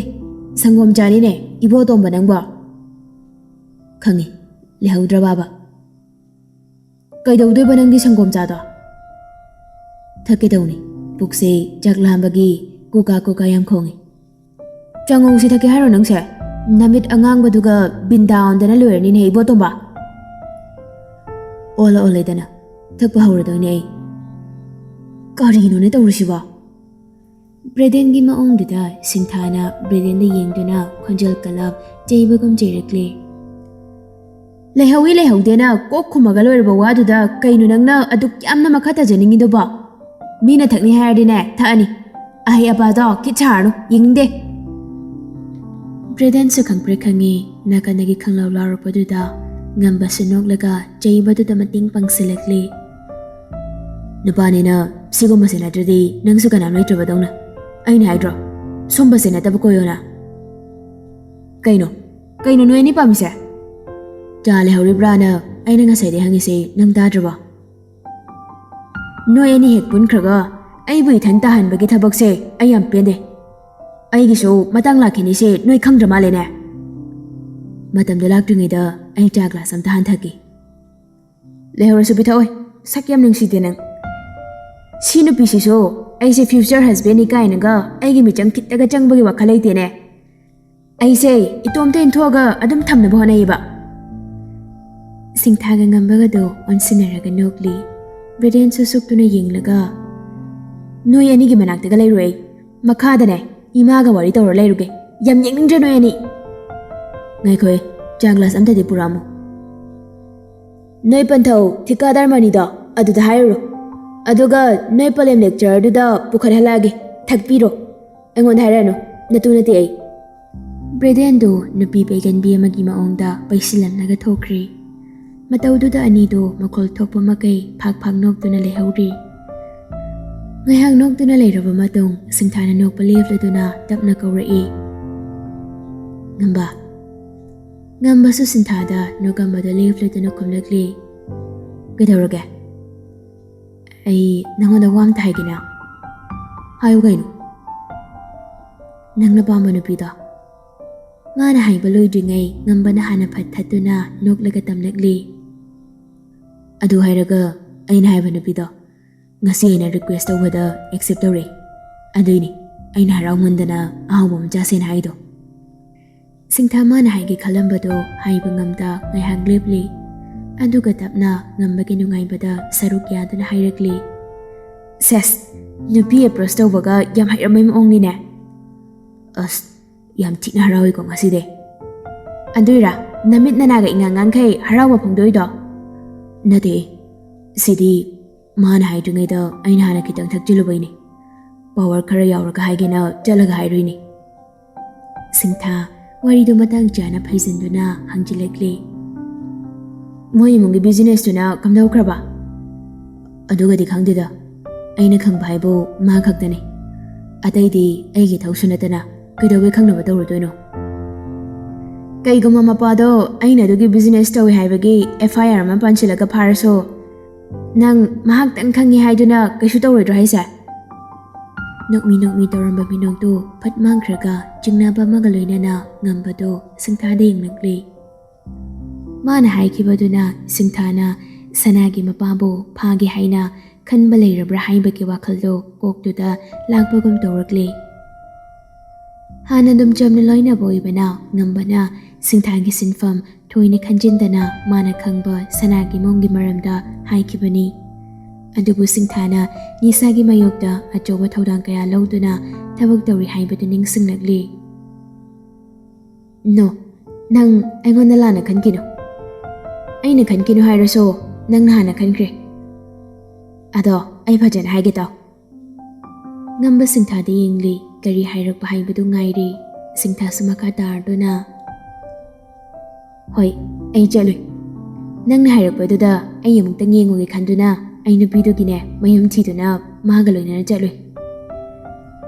ꯁꯪꯒꯣꯝ ꯆꯥꯅꯤꯅꯦ, ꯏꯕꯣꯇꯣꯝꯕ ꯅꯪꯕꯣ?" "ꯈꯪꯉꯤ, ꯂꯩꯍꯧꯗ꯭ꯔꯕꯕ?" "ꯀꯩꯗꯧꯗꯣꯏꯕ ꯅꯪꯗꯤ ꯁꯪꯒꯣꯝ ꯆꯥꯗꯣ?" "ꯊꯛꯀꯦ ꯇꯧꯅꯤ, ꯄꯨꯛꯁꯦ ꯆꯥꯛ ꯂꯥꯝꯕꯒꯤ ꯀꯣꯀꯥ ꯀꯣꯀꯥ ꯌꯥꯝ ꯈꯣꯡꯉꯤ꯫" "ꯆꯉꯧꯁꯤ ꯊꯛꯀꯦ ꯍꯥꯏꯔꯣ ꯅꯪꯁꯦ? ꯅꯃꯤꯠ ꯑꯉꯥꯡꯕꯗꯨꯒ ꯕꯤꯟꯗꯥ ꯑꯣꯟꯗꯅ ꯂꯣꯏꯔꯅꯤꯅꯦ ꯏꯕꯣꯇꯣꯝꯕ꯫" ꯑꯣꯜꯂ ꯑꯣꯜꯂꯦꯗꯅ ꯊꯛꯄ ꯍꯧꯔꯗꯣꯏꯅꯦ ꯑꯩ꯫ ꯀꯔꯤꯅꯣꯅꯦ ꯇꯧꯔꯤꯁꯤꯕꯣ? ꯕ꯭ꯔꯦꯗꯦꯟꯒꯤ ꯃꯑꯣꯡꯗꯨꯗ ꯁꯤꯡꯊꯥꯅ ꯕ꯭ꯔꯦꯗꯦꯟꯗ ꯌꯦꯡꯗꯨꯅ ꯈꯣꯟꯖꯦꯜ ꯀꯜꯂꯞ ꯆꯩꯕꯒꯨꯝ ꯆꯩꯔꯛꯂꯦ꯫ "ꯂꯩꯍꯧꯏ ꯂꯩꯍꯧꯗꯦꯅ ꯀꯣꯛ ꯈꯨꯝꯃꯒ ꯂꯣꯏꯔꯕ ꯋꯥꯗꯨꯗ ꯀꯩꯅꯣ ꯅꯪꯅ ꯑꯗꯨꯛ ꯌꯥꯝꯅ ꯃꯈꯥ ꯇꯥꯖꯅꯤꯡꯉꯤꯗꯨꯕꯣ? ꯃꯤꯅ ꯊꯛꯅꯤ ꯍꯥꯏꯔꯗꯤꯅꯦ, ꯊꯛꯑꯅꯤ꯫ ꯑꯍꯩ ꯑꯄꯥꯗꯣ ꯈꯤꯠ ꯁꯥꯔꯅꯨ, ꯌꯦꯡꯅꯤꯡꯗꯦ꯫" ꯕ꯭ꯔꯦꯗꯦꯟꯁꯨ ꯈꯪꯄ꯭ꯔꯦꯛ ꯈꯪꯉꯤ꯫ ꯅꯥꯀꯟꯗꯒꯤ ꯈꯪꯂꯥꯎ ꯂꯥꯎꯔꯛꯄꯗꯨꯗ ꯉꯝꯕꯁꯨ ꯅꯣꯛꯂꯒ ꯆꯩꯕꯗꯨꯗ ꯃꯇꯦꯡ ꯄꯥꯡꯁꯤꯜꯂꯛꯂꯤ꯫ "ꯅꯨꯄꯥꯅꯤꯅ ꯁꯤꯒꯨꯝꯕꯁꯦ ꯅꯠꯇ꯭ꯔꯗꯤ ꯅꯪꯁꯨ ꯀꯅꯥꯝ ꯂꯩꯇ꯭ꯔꯕꯗꯧꯅ꯫ ꯑꯩꯅ ꯍꯥꯏꯗ꯭ꯔꯣ, ꯁꯨꯝꯕꯁꯦ ꯅꯠꯇꯕ ꯀꯣꯏꯌꯣꯅ?" "ꯀꯩꯅꯣ? ꯀꯩꯅꯣ ꯅꯣꯏ ꯑꯅꯤ ꯄꯥꯝꯃꯤꯁꯦ?" "ꯆꯥ ꯂꯩꯍꯧꯔꯤꯕ꯭ꯔꯥꯅ ꯑꯩꯅ ꯉꯁꯥꯏꯗꯩ ꯍꯪꯉꯤꯁꯦ ꯅꯪ ꯇꯥꯗ꯭ꯔꯕꯣ?" "ꯅꯣꯏ ꯑꯅꯤ ꯍꯦꯛ ꯄꯨꯟꯈ꯭ꯔꯒ ꯑꯩꯕꯨ ꯏꯊꯟ ꯇꯥꯍꯟꯕꯒꯤ ꯊꯕꯛꯁꯦ ꯑꯩ ꯌꯥꯝ ꯄꯦꯟꯗꯦ꯫ ꯑꯩꯒꯤꯁꯨ ꯃꯇꯥꯡ ꯂꯥꯛꯈꯤꯅꯤꯁꯦ ꯅꯣꯏ ꯈꯪꯗ꯭ꯔ ꯃꯥꯜꯂꯦꯅꯦ꯫ ꯃꯇꯝꯗꯣ ꯂꯥꯛꯇ꯭ꯔꯤꯉꯩꯗ ꯑꯩ ꯆꯥ ꯒ꯭ꯂꯥꯁ ꯑꯝꯇ ꯍꯥꯟꯊꯒꯦ꯫" "ꯂꯩꯍꯧꯔꯁꯨ ꯄꯤꯊꯛꯑꯣꯏ꯫ ꯁꯛ ꯌꯥꯝ ꯅꯨꯡꯁꯤꯗꯦ ꯅꯪ꯫ ꯁꯤ ꯅꯨꯄꯤꯁꯤꯁꯨ ꯑꯩꯁꯦ future husbandꯅꯤ ꯀꯥꯏꯅꯒ ꯑꯩꯒꯤ ꯃꯤꯆꯪ ꯈꯤꯇꯒ ꯆꯪꯕꯒꯤ ꯋꯥꯈꯜ ꯂꯩꯇꯦꯅꯦ꯫ ꯑꯩꯁꯦ ꯏꯇꯣꯝꯇ ꯏꯟꯊꯣꯛꯑꯒ ꯑꯗꯨꯝ ꯊꯝꯅꯕ ꯍꯣꯠꯅꯩꯌꯦꯕ꯫" ꯁꯤꯡꯊꯥꯒ ꯉꯝꯕꯒꯗꯣ ꯑꯣꯟꯁꯤꯟꯅꯔꯒ ꯅꯣꯛꯂꯤ꯫ ꯕ꯭ꯔꯦꯗꯦꯟꯁꯨ ꯁꯨꯛꯇꯨꯅ ꯌꯦꯡꯂꯒ, "ꯅꯣꯏ ꯑꯅꯤꯒꯤ ꯃꯅꯥꯛꯇꯒ ꯂꯩꯔꯣꯏ ꯑꯩ꯫ ꯃꯈꯥꯗꯅꯦ, ꯏꯃꯥꯒ ꯋꯥꯔꯤ ꯇꯧꯔ ꯂꯩꯔꯨꯒꯦ꯫ ꯌꯥꯝ ꯌꯦꯡꯅꯤꯡꯗ꯭ꯔꯦ ꯅꯣꯏ ꯑꯅꯤ꯫" "ꯉꯥꯏꯈꯣꯍꯦ, ꯆꯥ ꯒ꯭ꯂꯥꯁ ꯑꯝꯇꯗꯤ ꯄꯨꯔꯛꯑꯝꯃꯣ꯫" "ꯅꯣꯏ ꯄꯟꯊꯧ ꯊꯤꯀꯥꯗꯥꯔ ꯃꯅꯤꯗꯣ ꯑꯗꯨꯗ ꯍꯥꯏꯔꯨꯔꯣ꯫ ꯑꯗꯨꯒ ꯅꯣꯏ ꯄꯂꯦꯝ lecturerꯗꯨꯗ ꯄꯨꯈꯠꯍꯜꯂꯛꯑꯒꯦ꯫ ꯊꯛꯄꯤꯔꯣ꯫ ꯑꯩꯉꯣꯟꯗ ꯍꯥꯏꯔꯛꯑꯅꯨ, ꯅꯇꯨ ꯅꯠꯇꯦ ꯑꯩ꯫" ꯕ꯭ꯔꯦꯗꯦꯟꯗꯣ ꯅꯨꯄꯤ ꯄꯩꯒꯟꯕꯤ ꯑꯃꯒꯤ ꯃꯑꯣꯡꯗ ꯄꯩꯁꯤꯜꯂꯝꯂꯒ ꯊꯣꯛꯈ꯭ꯔꯦ꯫ ꯃꯇꯧꯗꯨꯗ ꯑꯅꯤꯗꯣ ꯃꯈꯣꯜ ꯊꯣꯛꯄ ꯃꯈꯩ ꯐꯥꯛ ꯐꯥꯛ ꯅꯣꯛꯇꯨꯅ ꯂꯩꯍꯧꯔꯤ꯫ ꯉꯥꯏꯍꯥꯛ ꯅꯣꯛꯇꯨꯅ ꯂꯩꯔꯕ ꯃꯇꯨꯡ, ꯁꯤꯡꯊꯥꯅ ꯅꯣꯛꯄ ꯂꯦꯞꯂꯗꯨꯅ ꯇꯞꯅ ꯀꯧꯔꯛꯏ, "ꯉꯝꯕ꯫" ꯉꯝꯕꯁꯨ ꯁꯤꯡꯊꯥꯗ ꯅꯣꯛꯑꯝꯕꯗꯣ ꯂꯦꯞꯂꯗꯨꯅ ꯈꯨꯝꯂꯛꯂꯤ, "ꯀꯩꯗꯧꯔꯒꯦ?" "ꯑꯩ ꯅꯉꯣꯟꯗ ꯋꯥ ꯑꯝꯇ ꯍꯥꯏꯒꯦꯅ꯫" "ꯍꯥꯏꯌꯨ ꯀꯩꯅꯣ?" "ꯅꯪꯅ ꯄꯥꯝꯕ ꯅꯨꯄꯤꯗꯣ꯫" ꯃꯥꯅ ꯍꯥꯏꯕ ꯂꯣꯏꯗ꯭ꯔꯤꯉꯩ ꯉꯝꯕꯅ ꯍꯥꯟꯅ ꯐꯠ ꯊꯠꯇꯨꯅ ꯅꯣꯛꯂꯒ ꯇꯝꯂꯛꯂꯤ, "ꯑꯗꯨ ꯍꯥꯏꯔꯒ ꯑꯩꯅ ꯍꯥꯏꯕ ꯅꯨꯄꯤꯗꯣ ꯉꯁꯤ ꯑꯩꯅ request ꯇꯧꯕꯗ accept ꯇꯧꯔꯛꯑꯦ꯫ ꯑꯗꯨꯏꯅꯤ ꯑꯩꯅ ꯍꯔꯥꯎꯃꯟꯗꯅ ꯑꯍꯥꯎꯕ ꯑꯃ ꯆꯥꯁꯦꯅ ꯍꯥꯏꯗꯣ꯫" ꯁꯤꯡꯊꯥ ꯃꯥꯅ ꯍꯥꯏꯒꯦ ꯈꯜꯂꯝꯕꯗꯣ ꯍꯥꯏꯕ ꯉꯝꯗ ꯉꯥꯏꯍꯥꯛ ꯂꯦꯞꯂꯤ꯫ ꯑꯗꯨꯒ ꯇꯞꯅ ꯉꯝꯕꯒꯤ ꯅꯨꯡꯉꯥꯏꯕꯗ ꯁꯔꯨꯛ ꯌꯥꯗꯨꯅ ꯍꯥꯏꯔꯛꯂꯤ, "ꯁꯦꯁ, ꯅꯨꯄꯤ approach ꯇꯧꯕꯒ ꯌꯥꯝ ꯍꯩꯔꯝꯕꯩ ꯃꯑꯣꯡꯅꯤꯅꯦ꯫ ꯑꯁ, ꯌꯥꯝ ꯊꯤꯅ ꯍꯔꯥꯎꯏꯀꯣ ꯉꯁꯤꯗꯤ꯫" "ꯑꯗꯨꯏꯔꯥ ꯅꯃꯤꯠ ꯅꯅꯥꯒ ꯏꯉꯥꯡ ꯉꯥꯡꯈꯩ ꯍꯔꯥꯎꯕ ꯐꯣꯡꯗꯣꯛꯏꯗꯣ?" "ꯅꯠꯇꯦ, ꯁꯤꯗꯤ ꯃꯥꯅ ꯍꯥꯏꯗ꯭ꯔꯤꯉꯩꯗ ꯑꯩꯅ ꯍꯥꯟꯅ ꯈꯤꯇꯪ ꯊꯛꯆꯤꯜꯂꯨꯕꯩꯅꯦ꯫ Power ꯈꯔ ꯌꯥꯎꯔꯒ ꯍꯥꯏꯒꯦꯅ ꯆꯠꯂꯒ ꯍꯥꯏꯔꯨꯏꯅꯦ꯫" ꯁꯤꯡꯊꯥ ꯋꯥꯔꯤꯗꯨ ꯃꯇꯥꯡ ꯆꯥꯅ ꯐꯩꯖꯤꯟꯗꯨꯅ ꯍꯪꯖꯤꯜꯂꯛꯂꯤ꯫ ꯃꯣꯏ ꯏꯃꯨꯡꯒꯤ ꯕꯤꯖꯤꯅꯦꯁꯇꯨꯅ ꯀꯝꯗꯧꯈ꯭ꯔꯕ? ꯑꯗꯨꯒꯗꯤ ꯈꯪꯗꯦꯗ, ꯑꯩꯅ ꯈꯪꯕ ꯍꯥꯏꯕꯨ ꯃꯥ ꯈꯛꯇꯅꯤ꯫ ꯑꯇꯩꯗꯤ ꯑꯩꯒꯤ ꯊꯧꯁꯨ ꯅꯠꯇꯅ ꯀꯩꯗꯧꯕꯩ ꯈꯪꯅꯕ ꯇꯧꯔꯨꯗꯣꯏꯅꯣ? ꯀꯩꯒꯨꯝꯕ ꯃꯄꯥꯗꯣ ꯑꯩꯅ ꯑꯗꯨꯒꯤ ꯕꯤꯖꯤꯅꯦꯁ ꯇꯧꯏ ꯍꯥꯏꯕꯒꯤ ꯑꯦꯐ ꯑꯥꯏ ꯑꯥꯔ ꯑꯃ ꯄꯥꯟꯁꯤꯜꯂꯒ ꯐꯥꯔꯁꯨ, ꯅꯪ ꯃꯍꯥꯛꯇꯪ ꯈꯪꯉꯤ ꯍꯥꯏꯗꯨꯅ ꯀꯩꯁꯨ ꯇꯧꯔꯣꯏꯗ꯭ꯔꯣ ꯍꯥꯏꯁꯦ? ꯅꯣꯛꯃꯤ ꯅꯣꯛꯃꯤ ꯇꯧꯔꯝꯕ ꯃꯤꯅꯣꯛꯇꯨ ꯐꯠ ꯃꯥꯡꯈ꯭ꯔꯒ ꯆꯤꯡꯅꯕ ꯑꯃꯒ ꯂꯣꯏꯅꯅ ꯉꯝꯕꯗꯨ ꯁꯤꯡꯊꯥꯗ ꯌꯦꯡꯂꯛꯂꯤ꯫ ꯃꯥꯅ ꯍꯥꯏꯈꯤꯕꯗꯨꯅ ꯁꯤꯡꯊꯥꯅ ꯁꯅꯥꯒꯤ ꯃꯄꯥꯕꯨ ꯐꯥꯒꯦ ꯍꯥꯏꯅ ꯈꯟꯕ ꯂꯩꯔꯕ꯭ꯔꯥ ꯍꯥꯏꯕꯒꯤ ꯋꯥꯈꯜꯗꯣ ꯀꯣꯛꯇꯨꯗ ꯂꯥꯛꯄꯒꯨꯝ ꯇꯧꯔꯛꯂꯤ꯫ ꯍꯥꯟꯅ ꯑꯗꯨꯝ ꯆꯝꯅ ꯂꯣꯏꯅꯕ ꯑꯣꯏꯕꯅ ꯉꯝꯕꯅ ꯁꯤꯡꯊꯥꯒꯤ ꯁꯤꯟꯐꯝ ꯊꯣꯏꯅ ꯈꯟꯖꯤꯟꯗꯅ ꯃꯥꯅ ꯈꯪꯕ ꯁꯅꯥꯒꯤ ꯃꯑꯣꯡꯒꯤ ꯃꯔꯝꯗ ꯍꯥꯏꯈꯤꯕꯅꯤ꯫ ꯑꯗꯨꯕꯨ ꯁꯤꯡꯊꯥꯅ ꯅꯤꯁꯥꯒꯤ ꯃꯥꯌꯣꯛꯇ ꯑꯆꯧꯕ ꯊꯧꯗꯥꯡ ꯀꯌꯥ ꯂꯧꯗꯨꯅ ꯊꯕꯛ ꯇꯧꯔꯤ ꯍꯥꯏꯕꯗꯨ ꯅꯤꯡꯁꯤꯡꯂꯛꯂꯤ꯫ ꯅꯣ, ꯅꯪ ꯑꯩꯉꯣꯟꯗ ꯂꯥꯟꯅ ꯈꯟꯈꯤꯅꯨ꯫ ꯑꯩꯅ ꯈꯟꯈꯤꯅꯨ ꯍꯥꯏꯔꯁꯨ ꯅꯪꯅ ꯍꯥꯟꯅ ꯈꯟꯈ꯭ꯔꯦ꯫ ꯑꯗꯣ ꯑꯩ ꯐꯖꯅ ꯍꯥꯏꯒꯦ ꯇꯥꯎ꯫ ꯉꯝꯕ ꯁꯤꯡꯊꯥꯗ ꯌꯦꯡꯂꯤ, ꯀꯔꯤ ꯍꯥꯏꯔꯛꯄ ꯍꯥꯏꯕꯗꯨ ꯉꯥꯏꯔꯤ꯫ ꯁꯤꯡꯊꯥꯁꯨ ꯃꯈꯥ ꯇꯥꯔꯗꯨꯅ, "ꯍꯣꯏ, ꯑꯩ ꯆꯠꯂꯨꯏ꯫ ꯅꯪꯅ ꯍꯥꯏꯔꯛꯄꯗꯨꯗ ꯑꯩ ꯑꯃꯨꯛꯇꯪ ꯌꯦꯡꯉꯨꯒꯦ ꯈꯟꯗꯨꯅ ꯑꯩ ꯅꯨꯄꯤꯗꯨꯒꯤꯅꯦ ꯃꯌꯨꯝ ꯊꯤꯗꯨꯅ ꯃꯥꯒ ꯂꯣꯏꯅꯅ ꯆꯠꯂꯨꯏ꯫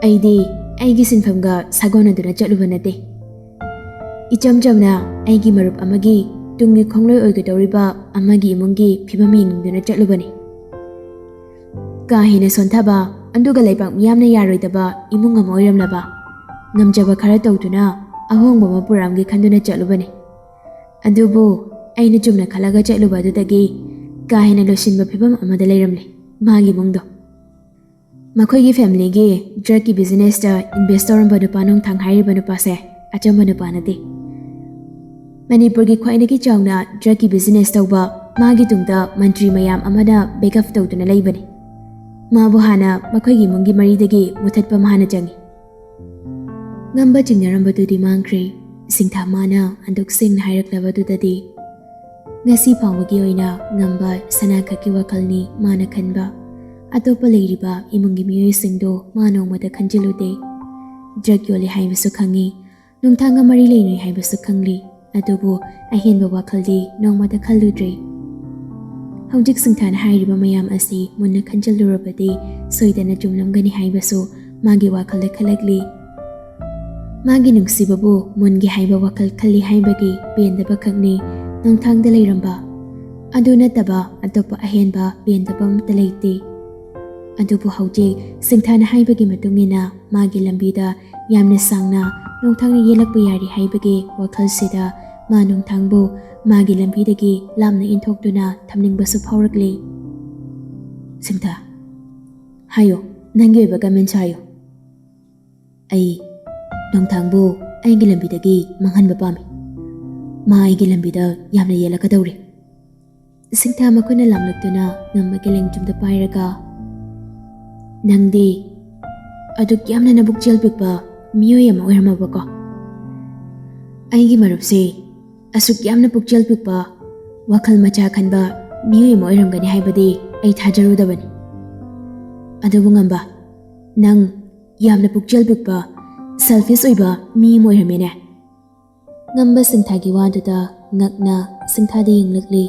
ꯑꯩꯗꯤ ꯑꯩꯒꯤ ꯁꯤꯟꯐꯝꯒ ꯁꯥꯒꯣꯟꯅꯗꯨꯅ ꯆꯠꯂꯨꯕ ꯅꯠꯇꯦ꯫ ꯏꯆꯝ ꯆꯝꯅ ꯑꯩꯒꯤ ꯃꯔꯨꯞ ꯑꯃꯒꯤ ꯇꯨꯡꯒꯤ ꯈꯣꯡꯂꯣꯏ ꯑꯣꯏꯒꯗꯧꯔꯤꯕ ꯑꯃꯒꯤ ꯏꯃꯨꯡꯒꯤ ꯐꯤꯕꯝ ꯌꯦꯡꯅꯤꯡꯗꯨꯅ ꯆꯠꯂꯨꯕꯅꯤ꯫ ꯀꯥ ꯍꯦꯟꯅ ꯁꯣꯟꯊꯕ, ꯑꯗꯨꯒ ꯂꯩꯕꯥꯛ ꯃꯤꯌꯥꯝꯅ ꯌꯥꯔꯣꯏꯗꯕ ꯏꯃꯨꯡ ꯑꯃ ꯑꯣꯏꯔꯝꯂꯕ, ꯉꯝꯖꯕ ꯈꯔ ꯇꯧꯗꯨꯅ ꯑꯍꯣꯡꯕ ꯑꯃ ꯄꯨꯔꯛꯑꯝꯒꯦ ꯈꯟꯗꯨꯅ ꯆꯠꯂꯨꯕꯅꯤ꯫ ꯑꯗꯨꯕꯨ ꯑꯩꯅ ꯆꯨꯝꯅ ꯈꯜꯂꯒ ꯆꯠꯂꯨꯕ ꯑꯗꯨꯗꯒꯤ ꯀꯥ ꯍꯦꯟꯅ ꯂꯣꯏꯁꯤꯟꯕ ꯐꯤꯕꯝ ꯑꯃꯗ ꯂꯩꯔꯝꯂꯦ ꯃꯥꯒꯤ ꯏꯃꯨꯡꯗꯣ꯫ ꯃꯈꯣꯏꯒꯤ ꯐꯦꯃꯤꯂꯤꯒꯤ ꯗ꯭ꯔꯒꯀꯤ ꯕꯤꯖꯤꯅꯦꯁꯇ ꯏꯟꯚꯦꯁ ꯇꯧꯔꯝꯕ ꯅꯨꯄꯥ ꯅꯣꯡꯊꯥꯡ ꯍꯥꯏꯔꯤꯕ ꯅꯨꯄꯥꯁꯦ ꯑꯆꯝꯕ ꯅꯨꯄꯥ ꯅꯠꯇꯦ꯫ ꯃꯅꯤꯄꯨꯔꯒꯤ ꯈ꯭ꯋꯥꯏꯗꯒꯤ ꯆꯥꯎꯅ ꯗ꯭ꯔꯒꯀꯤ ꯕꯤꯖꯤꯅꯦꯁ ꯇꯧꯕ ꯃꯥꯒꯤ ꯇꯨꯡꯗ ꯃꯟꯇ꯭ꯔꯤ ꯃꯌꯥꯝ ꯑꯃꯅ ꯕꯦꯛꯑꯞ ꯇꯧꯗꯨꯅ ꯂꯩꯕꯅꯤ꯫ ꯃꯥꯕꯨ ꯍꯥꯟꯅ ꯃꯈꯣꯏꯒꯤ ꯏꯃꯨꯡꯒꯤ ꯃꯔꯤꯗꯒꯤ ꯃꯨꯊꯠꯄ ꯑꯃ ꯍꯥꯟꯅ ꯆꯪꯏ꯫" ꯉꯝꯕ ꯆꯤꯡꯅꯔꯝꯕꯗꯨꯗꯤ ꯃꯥꯡꯈ꯭ꯔꯦ꯫ ꯁꯤꯡꯊꯥ ꯃꯥꯅ ꯍꯟꯗꯣꯛ ꯁꯦꯡꯅ ꯍꯥꯏꯔꯛꯂꯕꯗꯨꯗꯗꯤ ꯉꯁꯤ ꯐꯥꯎꯕꯒꯤ ꯑꯣꯏꯅ ꯉꯝꯕ ꯁꯅꯥꯈꯛꯀꯤ ꯋꯥꯈꯜꯅꯤ ꯃꯥꯅ ꯈꯟꯕ꯫ ꯑꯇꯣꯞꯄ ꯂꯩꯔꯤꯕ ꯏꯃꯨꯡꯒꯤ ꯃꯤꯑꯣꯏꯁꯤꯡꯗꯣ ꯃꯥ ꯅꯣꯡꯃꯇ ꯈꯟꯖꯤꯜꯂꯨꯗꯦ꯫ ꯗ꯭ꯔꯒ ꯌꯣꯜꯂꯤ ꯍꯥꯏꯕꯁꯨ ꯈꯪꯉꯤ, ꯅꯨꯡꯊꯥꯡꯒ ꯃꯔꯤ ꯂꯩꯅꯩ ꯍꯥꯏꯕꯁꯨ ꯈꯪꯂꯤ꯫ ꯑꯗꯨꯕꯨ ꯑꯍꯦꯟꯕ ꯋꯥꯈꯜꯗꯤ ꯅꯣꯡꯃꯇ ꯈꯜꯂꯨꯗ꯭ꯔꯦ꯫ ꯍꯧꯖꯤꯛ ꯁꯤꯡꯊꯥꯅ ꯍꯥꯏꯔꯤꯕ ꯃꯌꯥꯝ ꯑꯁꯤ ꯃꯨꯟꯅ ꯈꯟꯖꯤꯜꯂꯨꯔꯕꯗꯤ ꯁꯣꯏꯗꯅ ꯆꯨꯝꯂꯝꯒꯅꯤ ꯍꯥꯏꯕꯁꯨ ꯃꯥꯒꯤ ꯋꯥꯈꯜꯗ ꯈꯜꯂꯛꯂꯤ꯫ ꯃꯥꯒꯤ ꯅꯨꯡꯁꯤꯕꯕꯨ ꯃꯨꯟꯒꯦ ꯍꯥꯏꯕ ꯋꯥꯈꯜ ꯈꯜꯂꯤ ꯍꯥꯏꯕꯒꯤ ꯄꯦꯟꯗꯕ ꯈꯛꯅꯤ ꯅꯣꯡꯊꯥꯡꯗ ꯂꯩꯔꯝꯕ꯫ ꯑꯗꯨ ꯅꯠꯇꯕ ꯑꯇꯣꯞꯄ ꯑꯍꯦꯟꯕ ꯄꯦꯟꯗꯕ ꯑꯃꯠꯇ ꯂꯩꯇꯦ꯫ ꯑꯗꯨꯕꯨ ꯍꯧꯖꯤꯛ ꯁꯤꯡꯊꯥꯅ ꯍꯥꯏꯕꯒꯤ ꯃꯇꯨꯡ ꯏꯟꯅ ꯃꯥꯒꯤ ꯂꯝꯕꯤꯗ ꯌꯥꯝꯅ ꯁꯥꯡꯅ ꯅꯣꯡꯊꯥꯡꯅ ꯌꯦꯜꯂꯛꯄ ꯌꯥꯔꯤ ꯍꯥꯏꯕꯒꯤ ꯋꯥꯈꯜꯁꯤꯗ ꯃꯥ ꯅꯣꯡꯊꯥꯡꯕꯨ ꯃꯥꯒꯤ ꯂꯝꯕꯤꯗꯒꯤ ꯂꯥꯞꯅ ꯏꯟꯊꯣꯛꯇꯨꯅ ꯊꯝꯅꯤꯡꯕꯁꯨ ꯐꯥꯎꯔꯛꯂꯤ꯫ ꯁꯤꯡꯊꯥ, ꯍꯥꯏꯌꯣ, ꯅꯪꯒꯤ ꯑꯣꯏꯕ ꯀꯃꯦꯟꯁꯨ ꯍꯥꯏꯌꯣ꯫ ꯑꯩ ꯅꯣꯡꯊꯥꯡꯕꯨ ꯑꯩꯒꯤ ꯂꯝꯕꯤꯗꯒꯤ ꯃꯥꯡꯍꯟꯕ ꯄꯥꯝꯃꯤ꯫ ꯃꯥ ꯑꯩꯒꯤ ꯂꯝꯕꯤꯗ ꯌꯥꯝꯅ ꯌꯦꯜꯂꯛꯀꯗꯧꯔꯤ꯫ ꯁꯤꯡꯊꯥ ꯃꯈꯨꯠꯅ ꯂꯥꯝꯂꯛꯇꯨꯅ ꯉꯝꯕꯒꯤ ꯂꯦꯡꯖꯨꯝꯗ ꯄꯥꯏꯔꯒ, ꯅꯪꯗꯤ ꯑꯗꯨꯛ ꯌꯥꯝꯅ ꯅꯕꯨꯛꯆꯦꯜ ꯄꯤꯛꯄ ꯃꯤꯑꯣꯏ ꯑꯃ ꯑꯣꯏꯔꯝꯃꯕꯀꯣ? ꯑꯩꯒꯤ ꯃꯔꯨꯞꯁꯦ ꯑꯁꯨꯛ ꯌꯥꯝꯅ ꯄꯨꯛꯆꯦꯜ ꯄꯤꯛꯄ, ꯋꯥꯈꯜ ꯃꯆꯥ ꯈꯟꯕ ꯃꯤꯑꯣꯏ ꯑꯃ ꯑꯣꯏꯔꯝꯒꯅꯤ ꯍꯥꯏꯕꯗꯤ ꯑꯩ ꯊꯥꯖꯔꯨꯗꯕꯅꯤ꯫ ꯑꯗꯨꯕꯨ ꯉꯝꯕ, ꯅꯪ ꯌꯥꯝꯅ ꯄꯨꯛꯆꯦꯜ ꯄꯤꯛꯄ, ꯁꯦꯜꯐꯤꯁ ꯑꯣꯏꯕ ꯃꯤ ꯑꯃ ꯑꯣꯏꯔꯝꯃꯦꯅꯦ꯫ ꯉꯝꯕ ꯁꯤꯡꯊꯥꯒꯤ ꯋꯥꯗꯨꯗ ꯉꯛꯅ ꯁꯤꯡꯊꯥꯗ ꯌꯦꯡꯂꯛꯂꯤ꯫